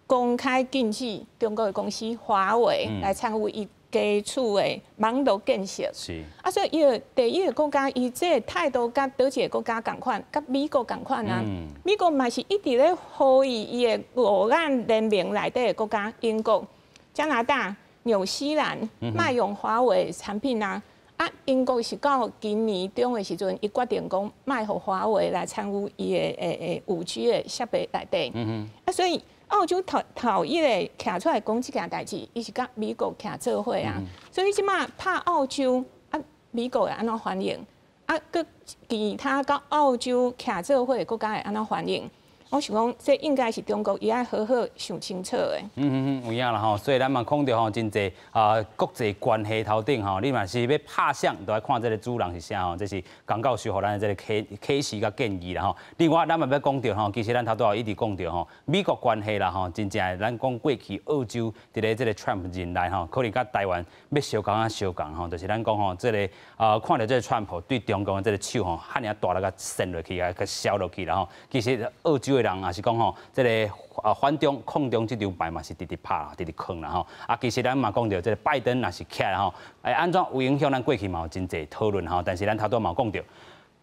公開禁止中國的公司華為來參與伊基礎的網路建設。啊，所以伊個第一个國家，伊這個態度佮佗一个國家仝款，佮美國仝款啊。美國嘛是一直咧呼籲伊的五眼聯盟內底的國家，英國、加拿大、紐西蘭，莫用華為產品啊。啊，英國是到今年中的時陣，伊決定講莫予華為來參與伊的5G 的設備內底。啊，所以澳洲頭頭一個徛出來講這件代誌，伊是佮美國徛做伙啊。所以這馬拍澳洲啊，美國會按怎反應？啊，閣其他佮澳洲徛做伙的國家會按怎反應？我想講，這應該是中國伊愛好好想清楚的。嗯嗯嗯，有影啦吼，所以咱嘛講著吼，真濟啊國際關係頭頂吼，你若是欲拍誰，都愛看這个主人是啥吼，這是江教授予咱的這个啟示佮建議啦吼。另外，咱嘛欲講著吼，其實咱頭拄仔一直講著吼，美國關係啦吼，真正咱講過去澳洲佇咧這个 Trump 任內吼，可能佮台灣欲相仝啊相仝吼，就是咱講吼，這个啊看著這个 Trump 對中共的這个手吼，遐爾大力共伸落去啊，共削落去啦吼。其實澳洲的人也是講吼，這个反中抗中這張牌嘛是直直拍、直直囥啦吼。啊，其實咱嘛講著，這个拜登若是起來吼，會按怎有影響？咱過去嘛有真濟討論吼，但是咱頭拄嘛講著，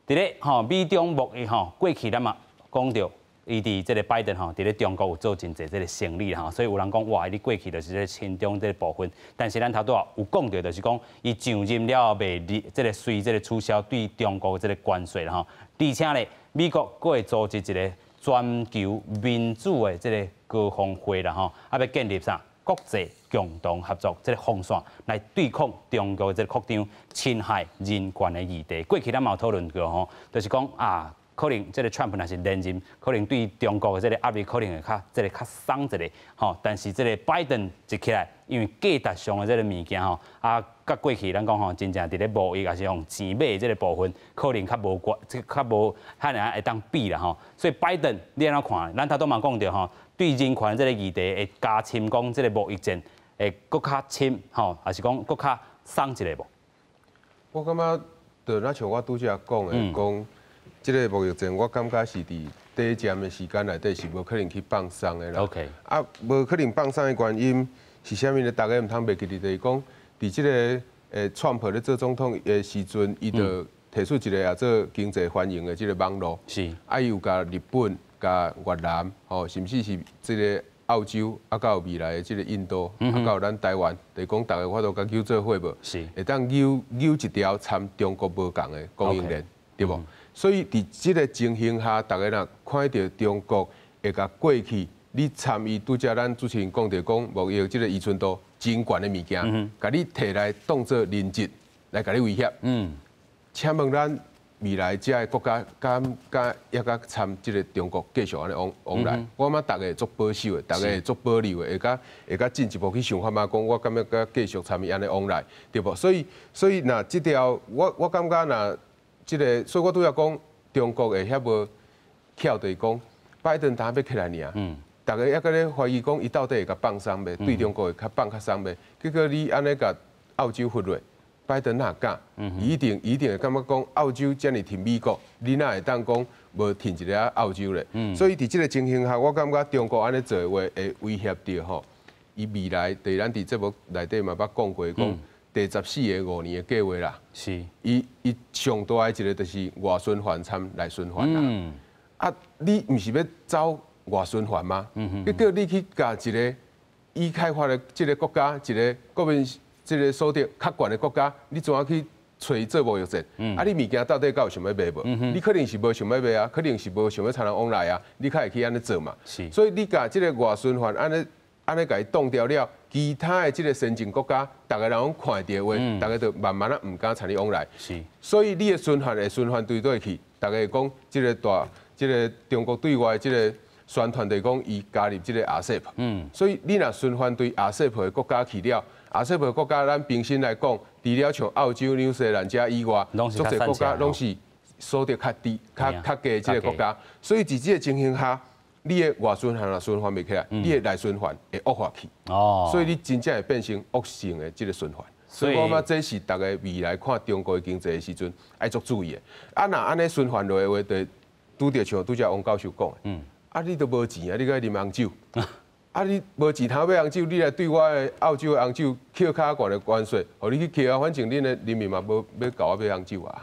佇咧吼美中貿易吼，過去咱嘛講著，伊佇這个拜登吼，佇咧中國有做真濟這个生意吼，所以有人講哇，伊過去就是這个親中這个部分，但是咱頭拄仔有講著，就是講伊上任了後袂這个隨這个取消對中國這个關稅啦吼，而且咧，美國閣會組織一个全球民主的這个高峰會啦吼，啊欲建立啥國際共同合作這个防線來對抗中國的這个擴張侵害人權的議題。過去咱嘛有討論過吼，就是講啊，可能這个 Trump 若是連任，可能對中國的這个壓力可能會較這个較鬆一下吼。但是這个拜登一起來，因為價值上的這个物件吼，啊，佮過去咱講吼，真正佇咧貿易抑是用錢買的這个部分，可能較無關，這較無遐爾會當比啦吼。所以拜登你按怎看？咱頭拄嘛講著吼，對人權這个議題會加深講這个貿易戰會閣較深吼，抑是講閣較鬆一下無？我感覺就若像我拄才講的，講這个貿易戰，我感覺是佇短暫的時間內底是無可能去放鬆的啦。 啊，無可能放鬆的原因是啥物呢？大家毋通袂記得，就是講佇這个川普咧做總統的時陣，伊就提出一个啊做經濟繁榮的這个網路。啊，伊有共日本、共越南，吼，甚至是這个澳洲，啊，佮有未來的這个印度，啊，佮有咱台灣，就是講逐个我都共揪做伙無？會當揪揪一條參中國無仝的供應鏈，對無？所以佇這个情形下，逐个若看著中國會共過去，你參與拄才咱主持人講著講貿易這个依存度真懸的物件，共你提來當做人質來共你威脅。請問咱未來這个國家敢敢猶閣參這个中國繼續按呢往往來？我感覺逐个足保守的，逐个足保留的，會閣進一步去想法嘛？講我敢欲閣繼續參伊按呢往來，對無？所以若這條我感覺若這个，所以我拄才講中國會遐無巧，就是講拜登當欲起來爾，逐个猶閣咧懷疑講伊到底會共放鬆袂？對中國會較放較鬆袂？結果你按呢共澳洲罰落，拜登哪敢？伊一定一定會感覺講澳洲遮爾挺美國，你哪會當講無挺一下澳洲咧？所以佇這个情形下，我感覺中國按呢做的話，會威脅著吼，伊未來佇咱佇節目內底嘛捌講過，講第14个5年的計劃啦。伊上大的一个就是外循環參內循環啦。啊，你毋是欲走外循環嗎？結果你去共一个已開發的這个國家，一个國民這个所得較懸的國家，你怎樣去揣伊做貿易戰？啊，你物件到底敢有想欲賣無？你可能是無想欲賣啊，可能是無想欲參人往來啊，你較會去按呢做嘛。所以你共這个外循環按呢按呢共伊擋掉了，其他的這个先進國家，逐个人攏看著的話，逐个就慢慢仔毋敢參你往來。所以你的循環會循環對佗去？逐个會講這个大，這个中國對外這个宣傳就是講伊加入這个 RCEP。所以你若循環對 RCEP 的國家去了，RCEP 的國家咱平心來講，除了像澳洲、紐西蘭遮以外，足濟國家攏是所得較低、較低的這个國家。所以佇這个情形下，你的外循環若循環袂起來，你的內循環會惡化去。所以你真正會變成惡性的這个循環。所以我感覺這是逐个未來看中國的經濟的時陣愛足注意的。啊，若按呢循環落的話，就拄著像拄才王教授講的，啊，你都無錢啊，你閣啉紅酒，啊！你無錢通買紅酒，你來對我的澳洲的紅酒扣較懸的關稅，予你去扣啊！反正恁的人民嘛無欲共我買紅酒啊。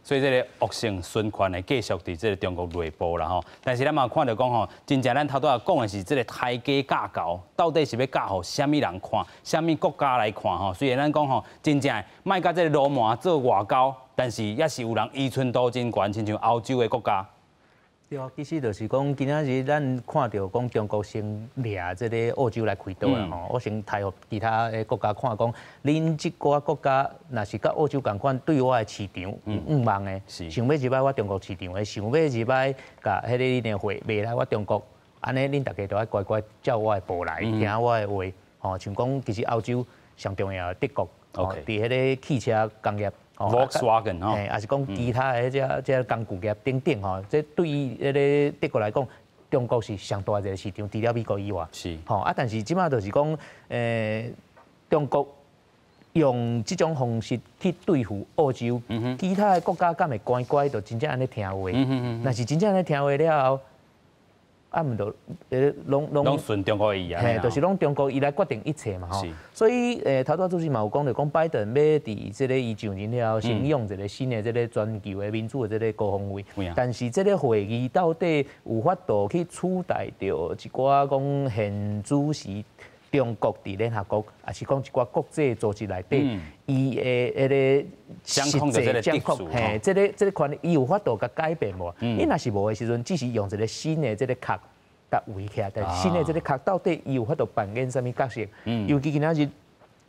所以這个惡性循環會繼續佇這个中國內部啦吼。但是咱嘛看著講吼，真正咱頭拄仔講的是這个刣雞教猴，到底是欲教予啥物人看，啥物國家來看吼？雖然咱講吼，真正莫共這个流氓做外交，但是也是有人依存度真懸，親像歐洲的國家。對啊，其實就是講，今仔日咱看著講中國先掠這个澳洲來開刀啦吼，我先刣予其他的國家看講，恁這寡國家若是佮澳洲仝款對我的市場有向望的，想欲入來我中國市場的，想欲入來共彼个恁的貨賣來我中國，按呢恁逐家都愛乖乖照我的步來，聽我的話，吼，像講其實歐洲上重要的德國，佇彼个汽車工業。 Volkswagen 吼，抑是講其他的這這工具業等等吼，這對於彼个德國來講，中國是上大一个市場，除了美國以外。吼啊，但是這馬就是講，中國用這種方式去對付澳洲，其他的國家敢會乖乖就真正按呢聽話？若是真正按呢聽話了後，啊，毋就攏攏順中國意啊！嘿，就是攏中國伊來決定一切嘛吼。所以頭拄仔主持嘛有講著，講拜登欲佇這个伊上任了後，先用一个新的這个全球的民主的這个高峰會。但是這个會議到底有法度去取代著一寡講現主時中國佇聯合國，抑是講一寡國際組織內底，伊的彼个實際掌控，嘿，這个權力，伊有法度共改變無？伊若是無的時陣，只是用一个新的這个殼共圍起來，但新的這个殼到底伊有法度扮演啥物角色？尤其今仔日，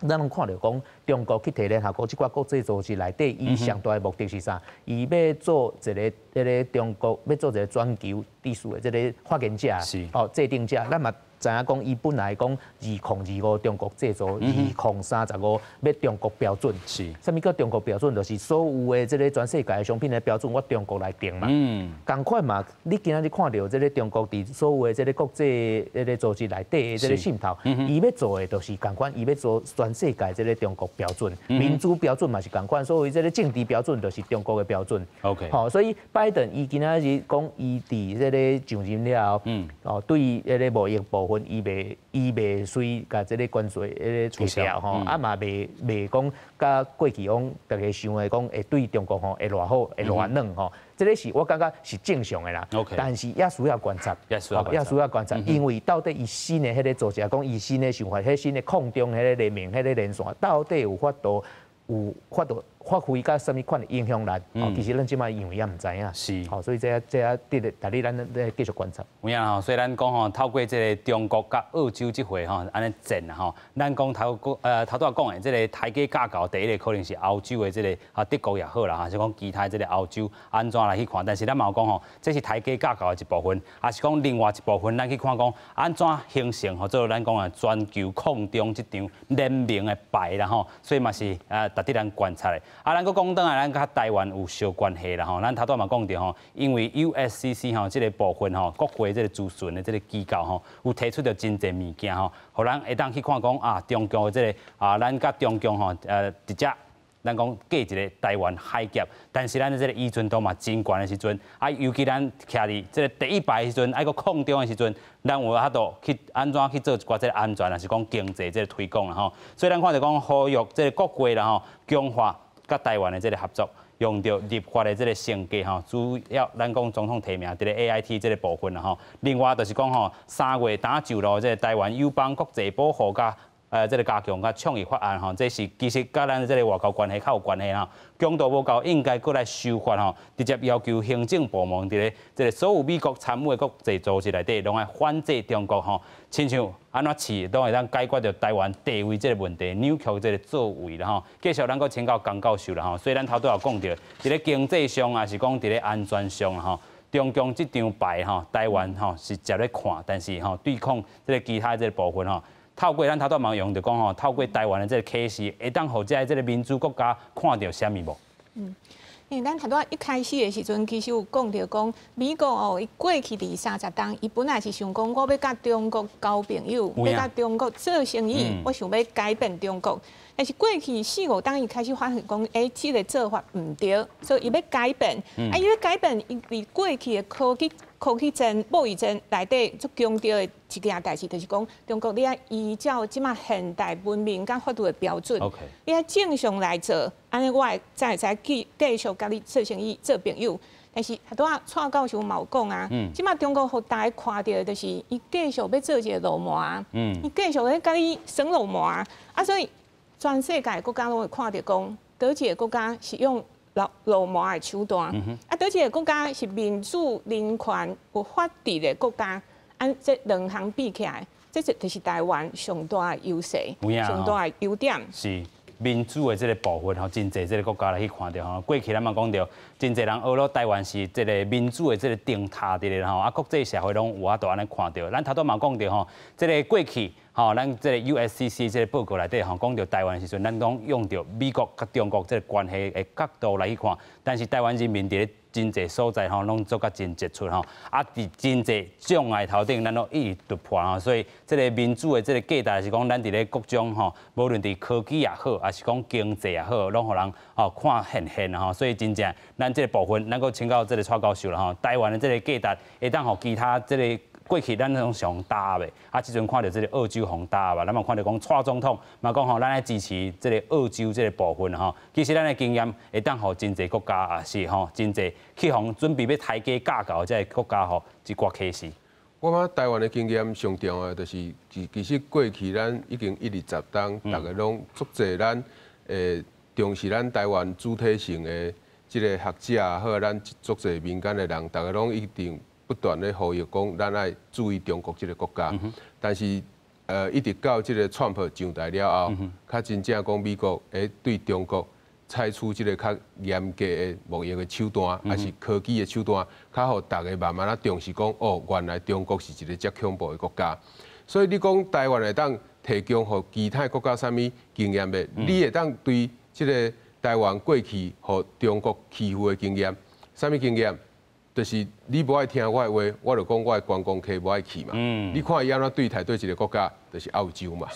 咱攏看著講，中國去提聯合國這寡國際組織內底，伊上大的目的是啥？伊欲做一个彼个中國欲做一个全球秩序的這个發言者，哦，制定者，咱嘛知影講，伊本來講2025中國製造，2035欲中國標準。啥物叫中國標準？就是所有的這个全世界的商品的標準，我中國來定嘛。仝款嘛，你今仔日看著這个中國佇所有的這个國際彼个組織內底的這个滲透，伊欲做的就是仝款，伊欲做全世界這个中國標準，民主標準嘛是仝款，所以這个政治標準就是中國的標準。 好，所以拜登伊今仔日講，伊佇這个上任了後，哦，對彼个貿易部分，伊袂隨共這个關稅彼個撤銷吼，啊嘛袂講佮過去講逐家想的講會對中國吼會偌好會偌軟吼，這个是我感覺是正常的啦。 但是也需要觀察，也需要也需要觀察，因為到底伊新的彼个組織，講伊新的想法，彼新的抗中彼个聯盟，彼个連線，到底有法度發揮佮啥物款的影響力？哦，其實咱這馬因為也毋知影。好，所以這這佇咧，逐日咱咧繼續觀察。有影吼，所以咱講吼，透過這个中國佮澳洲這回吼，按呢戰啦吼，咱講頭拄仔講的這个刣雞教猴，第一个可能是歐洲的這个啊德國也好啦，還是講其他這个歐洲按怎來去看？但是咱嘛有講吼，這是刣雞教猴的一部分，抑是講另外一部分，咱去看講按怎形成吼，做咱講的全球抗中這張聯盟的牌啦吼，所以嘛是值得咱觀察的。啊，咱閣講轉來，咱佮台灣有相關係啦吼。咱頭拄仔嘛講著吼，因為 USCC 吼這个部分吼，國會這个諮詢的這个機構吼，有提出著真濟物件吼，予咱會當去看講啊，中共的這个啊，咱佮中共吼，直接咱講過一个台灣海峽，但是咱的這个依存度嘛真懸的時陣，啊，尤其咱徛佇這个第一排的時陣，愛閣抗中的時陣，咱有法度去按怎去做一寡這个安全，抑是講經濟這个推廣啦吼。所以咱看著講呼籲這个國會啦吼，強化佮台灣的這个合作，用著立法的這个成果吼，主要咱講總統提名佇咧 AIT 這个部分啦吼。另外就是講吼，3月打上路這个台灣友邦國際保護佮這个加強佮倡議法案吼，這是其實佮咱這个外交關係較有關係吼。強度無夠，應該閣來修法吼，直接要求行政部門佇咧這个所有美國參與的國際組織內底，攏愛反制中國吼。親像按怎試，攏會當解決著台灣地位這个問題，扭曲這个作為啦吼。繼續咱閣請教江教授啦吼。所以咱頭拄有講著，佇咧經濟上，抑是講佇咧安全上吼，中共這張牌吼，台灣吼是捷咧看，但是吼對抗這个其他這个部分吼。透過咱頭拄嘛用著講吼，透過台灣的這个 case，會當予這個民主國家看著啥物無？因為咱頭拄仔一開始的時陣，其實有講著講，美國哦，伊過去二三十冬，伊本來是想講，我欲佮中國交朋友，欲佮中國做生意，我想欲改變中國。但是過去四五冬，伊開始發現講，欸，這个做法毋對，所以伊欲改變。啊，伊欲改變，伊佇過去的科技。科技戰、貿易戰內底足強調的一件代誌，就是講中國你愛依照這馬現代文明佮法律的標準，你愛正常來做，按呢我會才會使繼續佮你做生意、做朋友。但是拄仔蔡教授嘛有講啊，這馬中國予大家看著的就是伊繼續欲做一个鱸鰻，伊繼續咧共你耍鱸鰻啊，所以全世界國家攏會看著講，佗一个國家是用鱸鰻的手段，啊，佗一个國家是民主、人權、有法治的國家，按這兩項比起來，這就是台灣上大的優勢，上大的優點。是。民主的這个部分吼，真濟這个國家來去看著吼。過去咱嘛講著，真濟人學咯，台灣是這个民主的這个燈塔佇咧吼，啊，國際社會攏有法度按呢看著。咱頭拄嘛講著吼，這个過去吼，咱這个 USCC 這个報告內底吼，講著台灣的時陣，咱攏用著美國佮中國這个關係的角度來去看，但是台灣人民佇咧真濟所在吼，攏做甲真傑出吼，啊，佇真濟障礙頭頂，咱攏一直突破吼，所以這个民主的這个價值是講，咱佇咧各種吼，無論佇科技也好，抑是講經濟也好，攏予人吼看現現吼，所以真正咱這个部分，咱閣請教這个蔡教授啦吼，台灣的這个價值會當予其他這个過去咱攏上打壓的，啊，這陣看著這个澳洲予打壓，咱嘛看著講蔡總統嘛講吼，咱愛支持這个澳洲這个部分吼。其實咱的經驗會當予真濟國家也是吼，真濟去予準備欲刣雞教猴這个國家吼一寡啟示。我感覺台灣的經驗上重要的就是其實過去咱已經一二十冬，逐家攏足濟咱會重視咱台灣主體性的這个學者也好，咱足濟民間的人，逐家攏一定不斷咧呼籲講，咱愛注意中國這个國家。但是，一直到這个川普上台了後，較真正講美國會對中國採取這个較嚴格的貿易的手段，抑是科技的手段，較予逐家慢慢仔重視講，哦，原來中國是一个遮恐怖的國家。所以你講台灣會當提供予其他國家啥物經驗袂？你會當對這个台灣過去予中國欺負的經驗，啥物經驗？就是你無愛聽我的話，我就講我的觀光客無愛去嘛。你看伊按怎對待佗一个國家，就是澳洲嘛。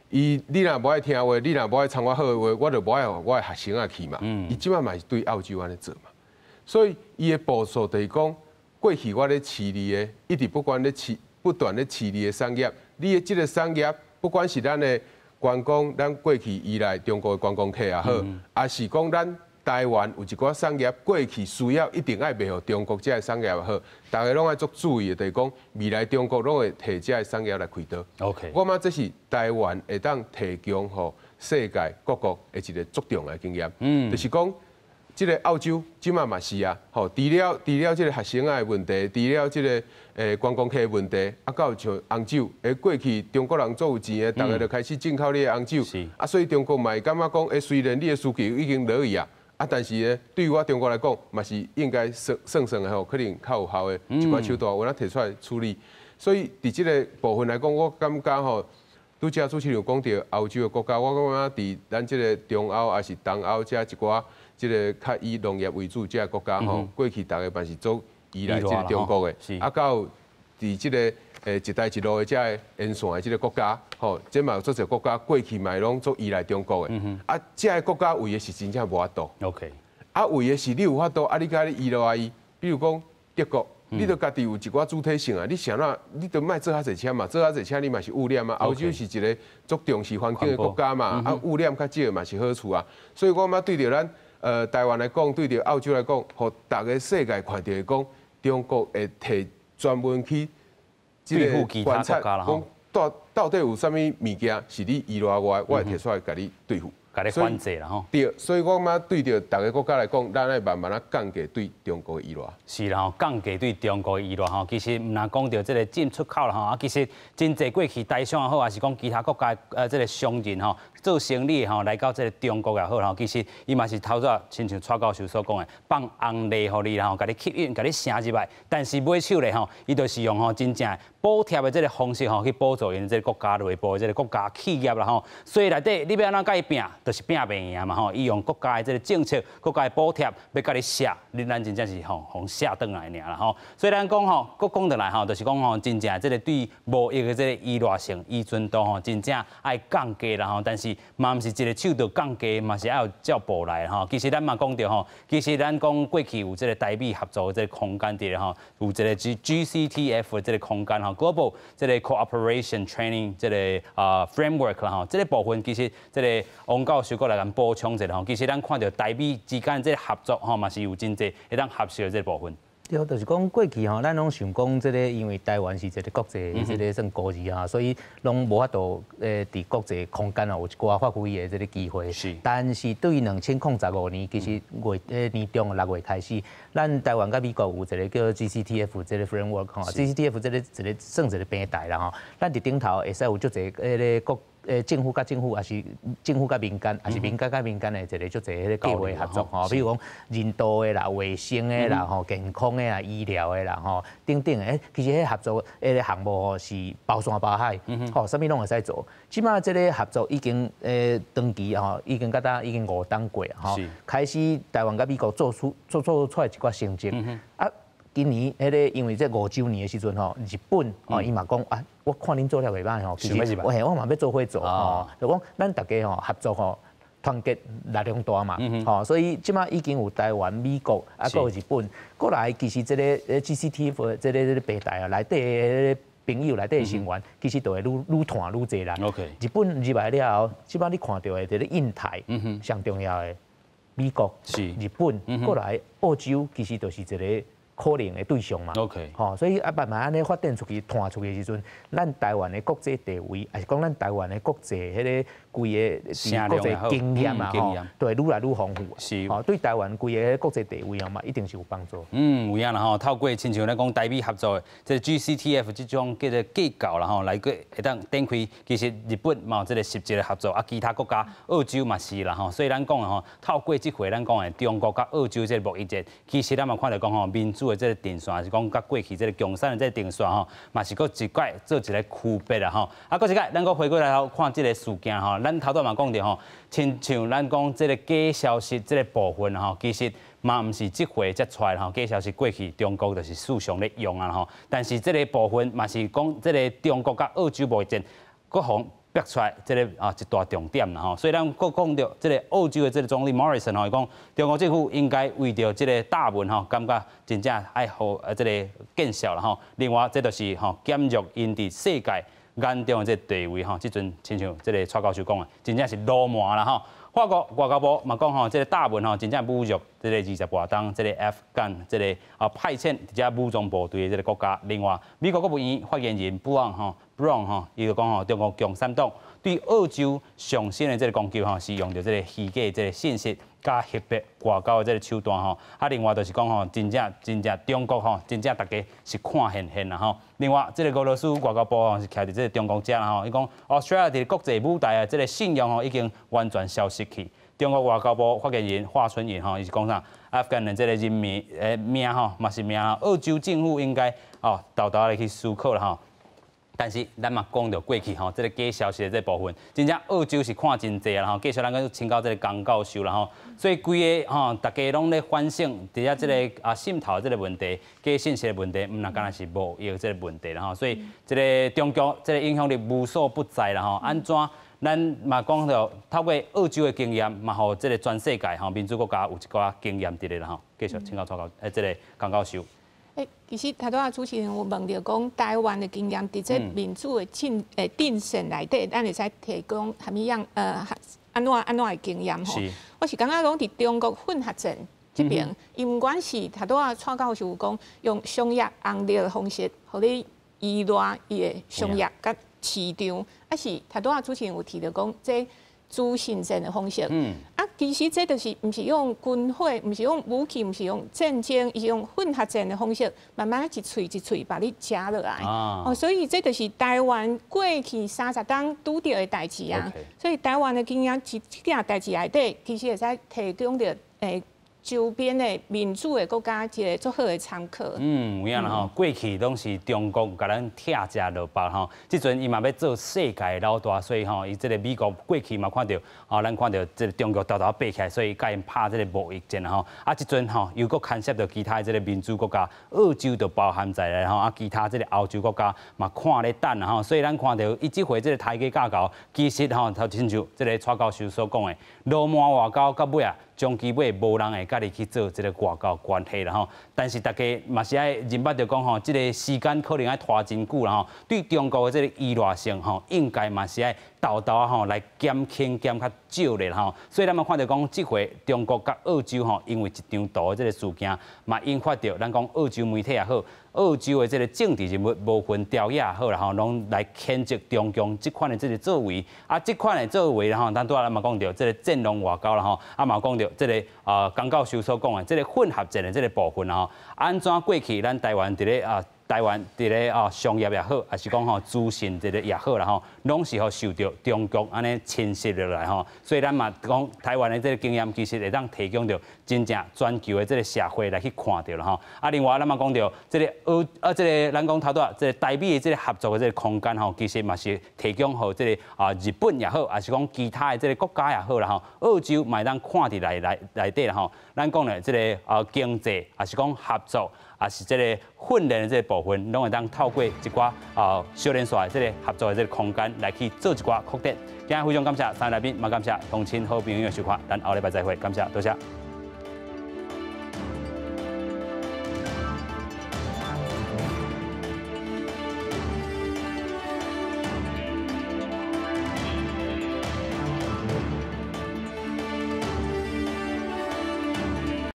伊你若無愛聽話，你若無愛參我好的話，我就無愛予我的學生仔去嘛。伊這擺嘛是對澳洲按呢做嘛。所以伊的部署就是講，過去我咧飼你的，一直不管咧飼，不斷咧飼你的產業，你的這个產業，不管是咱的觀光，咱過去依賴中國的觀光客也好，抑是講咱台灣有一寡產業過去需要一定愛賣予中國這个產業也好，逐家攏愛足注意的，就是講未來中國攏會提這个產業來開刀。 我感覺這是台灣會當提供予世界各國的一个足重要的經驗。就是講這个澳洲這擺嘛是啊，吼，除了這个學生仔的問題，除了這个觀光客的問題，啊，閣有像紅酒，過去中國人足有錢的，逐家就開始進口你的紅酒，啊，所以中國嘛會感覺講，雖然你的需求已經落去啊。啊，但是呢，對我中國來講，嘛是應該算算算的吼，可能較有效的一寡手段，有法提出來處理。所以，佇這个部分來講，我感覺吼，拄才主持人有講著歐洲的國家，我感覺佇咱這个中歐抑是東歐遮一寡這个較以農業為主這个國家吼，過去逐家嘛是足依賴這个中國的，啊，閣有佇這个一帶一路的這个沿線的這个國家，吼，這嘛有足濟國家過去嘛攏足依賴中國的，啊，這个國家為的是真正無法度。 啊，為的是你有法度，啊，你共你依賴伊，比如講德國，你著家己有一寡主體性啊，你啥怎，你著莫坐較濟車嘛，坐較濟車你嘛是污染啊。歐洲是一个足重視環境的國家嘛，啊，污染較少嘛是好處啊。所以我感覺對著咱台灣來講，對著澳洲來講，予逐个世界看著講，中國會提專門去這个觀察，講到底有啥物物件是你依賴我的，我會提出來共你對付。共你反制啦吼。對，所以我感覺對著逐个國家來講，咱愛慢慢仔降低對中國的依賴。是啦吼，降低對中國的依賴吼，其實毋但講著這个進出口啦吼，啊，其實真濟過去台商也好，抑是講其他國家這个商人吼，做生意吼來到這个中國也好吼，其實伊嘛是頭先親像蔡教授所講的，放紅利予你啦吼，共你吸引，共你城入來，但是尾手咧吼，伊就是用吼真正補貼的這个方式吼去補助𪜶這个國家內部的這个國家企業啦吼，所以內底你欲按怎共伊拚？就是拚袂贏嘛吼，伊用國家的這个政策、國家的補貼，欲共你卸，你咱真正是吼，予卸轉來爾啦吼。所以咱講吼，閣講轉來吼，就是講吼，真正這个對貿易的這个依賴性、依存度吼，真正愛降低啦吼。但是嘛，毋是一个手就降低，嘛是愛有照步來吼。其實咱嘛講著吼，其實咱講過去有這个台美合作的這个空間佇咧吼，有一个 GCTF 的這个空間吼，Global 這个 Cooperation Training 這个Framework 啦吼，這个部分其實這个王教授閣來共補充一下吼，其實咱看著台美之間這个合作吼，嘛是有真濟會當學習的這个部分。對，就是講過去吼，咱攏想講這个，因為台灣是一个國際這个算孤兒啊，所以攏無法度佇國際空間啊有一寡發揮的這个機會。但是對於2015年，其實月年中6月開始，咱台灣佮美國有一个叫 GCTF 這个 framework 吼，GCTF 這个一个算一个平台啦吼，咱佇頂頭會使有足濟彼个國。政府佮政府，抑是政府佮民間，抑是民間佮民間的一个足濟彼个計劃合作吼，比如講人道的啦、衛生的啦、吼健康的啦、醫療的啦、吼等等的。其實彼合作彼个項目吼是包山包海，吼，啥物攏會使做。這擺這个合作已經長期吼，已經佮搭已經5冬過吼，開始台灣佮美國做出來一寡成績啊。今年彼个因為這5週年的時陣吼，日本哦伊嘛講啊，我看恁做了袂䆀吼，其實我嘿我嘛欲做伙做吼，就講咱大家吼合作吼，團結力量大嘛，吼，所以這擺已經有台灣、美國啊，閣有日本，過來其實這个 GCTF 這个平台啊，內底的朋友內底的成員，其實就會愈愈湠愈濟啦。 日本入來了後，這擺你看著的這个印太上重要的美國、日本，過來澳洲，其實就是一个可能的對象嘛。 吼，所以啊，慢慢按呢發展出去、湠出去的時陣，咱台灣的國際地位，抑是講咱台灣的國際彼个規个國際經驗啊，吼，對，愈來愈豐富。吼，對台灣規個國際地位啊嘛，一定是有幫助。嗯，有影啦吼，透過親像咱講台美合作的這个 GCTF 這種叫做架構啦吼，來閣會當展開。其實日本嘛有這个實質的合作，啊，其他國家澳洲嘛是啦吼。所以咱講的吼，透過這回咱講的中國佮澳洲這个貿易戰，其實咱嘛看著講吼，民主的這个陣線是講佮過去這个共產的這個陣線吼，嘛是閣一擺做一个區別啦吼。啊，閣一擺，咱閣回過來頭看這个事件吼，咱頭拄嘛講著吼，親像咱講這个假消息這个部分吼，其實嘛毋是這回才出來吼，假消息過去中國就是時常咧用啊吼。但是這个部分嘛是講這个中國佮澳洲貿易戰，閣予逼出來這个啊一大重點啦吼。所以咱閣講著這个澳洲的這个總理 Morrison 吼，伊講中國政府應該為著這个大文吼，感覺真正愛予這个見笑啦吼。另外，這就是吼減弱𪜶佇世界眼中的這个地位吼。這陣親像這个蔡教授講的，真正是魯蠻啦吼。法國外交部嘛講吼，這个大文吼真正侮辱這个20外冬這个阿富汗這个啊派遣佇遮武裝部隊的這个國家。另外，美國國務院發言人布朗吼，布朗吼，伊就講吼，中國共產黨對澳洲上新的這个攻擊吼，是用著這个虛假這个信息佮脅迫外交的這个手段吼。啊，另外就是講吼，真正真正中國吼，真正大家是看現現啦吼。另外，這个俄羅斯外交部吼是徛佇這个中國遮啦吼，伊講 Australia 佇國際舞台的這个信用吼已經完全消失去。中國外交部發言人華春瑩吼，伊是講啥？阿富汗的這个人民的命吼，嘛是命。澳洲政府應該哦，沓沓來去思考啦吼。但是咱嘛講著過去吼，這个假消息的這部分，真正澳洲是看真濟啦吼。繼續咱閣請教這个江教授啦吼。所以規个吼，大家攏咧反省，佇遮這个啊滲透這个問題、假信息的問題，毋若干焦是貿易這个問題啦吼。所以這个中國這个影響力無所不在啦吼。按怎咱嘛講著透過澳洲的經驗，嘛予這个全世界吼民主國家有一寡經驗佇咧啦吼。繼續請教蔡教，這个江教授。其實頭拄仔主持人有問著講，台灣的經驗佇這民主的陣線內底，咱會使提供啥物樣按怎按怎的經驗吼？我是感覺講佇中國混合戰這邊，伊毋管是頭拄仔蔡教授有講用商業紅利的方式，予你依賴伊的商業佮市場，抑是頭拄仔主持人有提著講這資訊戰的方式。啊，其實這就是毋是用軍火，毋是用武器，毋是用戰爭，伊是用混合戰的方式，慢慢一喙一喙把你食落來。哦，所以這就是台灣過去30冬拄著的代誌啊。所以台灣的經驗，這件代誌內底，其實會使提供著。周邊的民主的國家一个足好的參考。嗯，有影啦吼，過去攏是中國共咱拆食落腹吼，這陣伊嘛欲做世界老大，所以吼，伊這个美國過去嘛看著，吼，咱看著這个中國沓沓爬起來，所以共𪜶拍這个貿易戰吼。啊，這陣吼又閣牽涉著其他的這个民主國家，澳洲就包含在內吼，啊，其他這个歐洲國家嘛看咧等吼，所以咱看著伊這回這个刣雞教猴，其實吼，頭親像這个蔡教授所講的，羅馬外交到尾啊，終其尾無人會佮你去做這个外交關係啦吼。但是大家嘛是愛認捌著講吼，這个時間可能愛拖真久啦吼。對中國的這个依賴性吼，應該嘛是愛沓沓吼來減輕減較少咧吼。所以咱嘛看著講，這回中國佮澳洲吼，因為一張圖的這个事件，嘛引發著咱講澳洲媒體也好，澳洲的這个政治人物無分朝野也好啦吼，攏來譴責中共這款的這个作為。啊，這款的作為吼，咱拄仔咱嘛講著這个戰狼外交啦吼，啊嘛講著這个江教授所講的這个混合戰的這个部分吼，按怎過去咱台灣佇咧啊？台灣佇咧啊商業也好，抑是講吼資訊這个也好啦吼，攏是予受著中國按呢侵蝕落來吼，所以咱嘛講台灣的這个經驗，其實會當提供著真正全球的這个社會來去看著啦吼。啊，另外咱嘛講著這个澳啊，這个咱講頭拄仔這个台美的這个合作的這个空間吼，其實嘛是提供予這个啊日本也好，抑是講其他的這个國家也好啦吼，澳洲嘛會當看佇內內內底啦吼。咱講的這个啊經濟，抑是講合作，抑是這个訓練的這个部分，攏會當透過一寡啊小連線的這个合作的這个空間來去做一寡擴展。今日非常感謝三位來賓，嘛感謝鄉親好朋友的收看，咱後禮拜再會，感謝，多謝。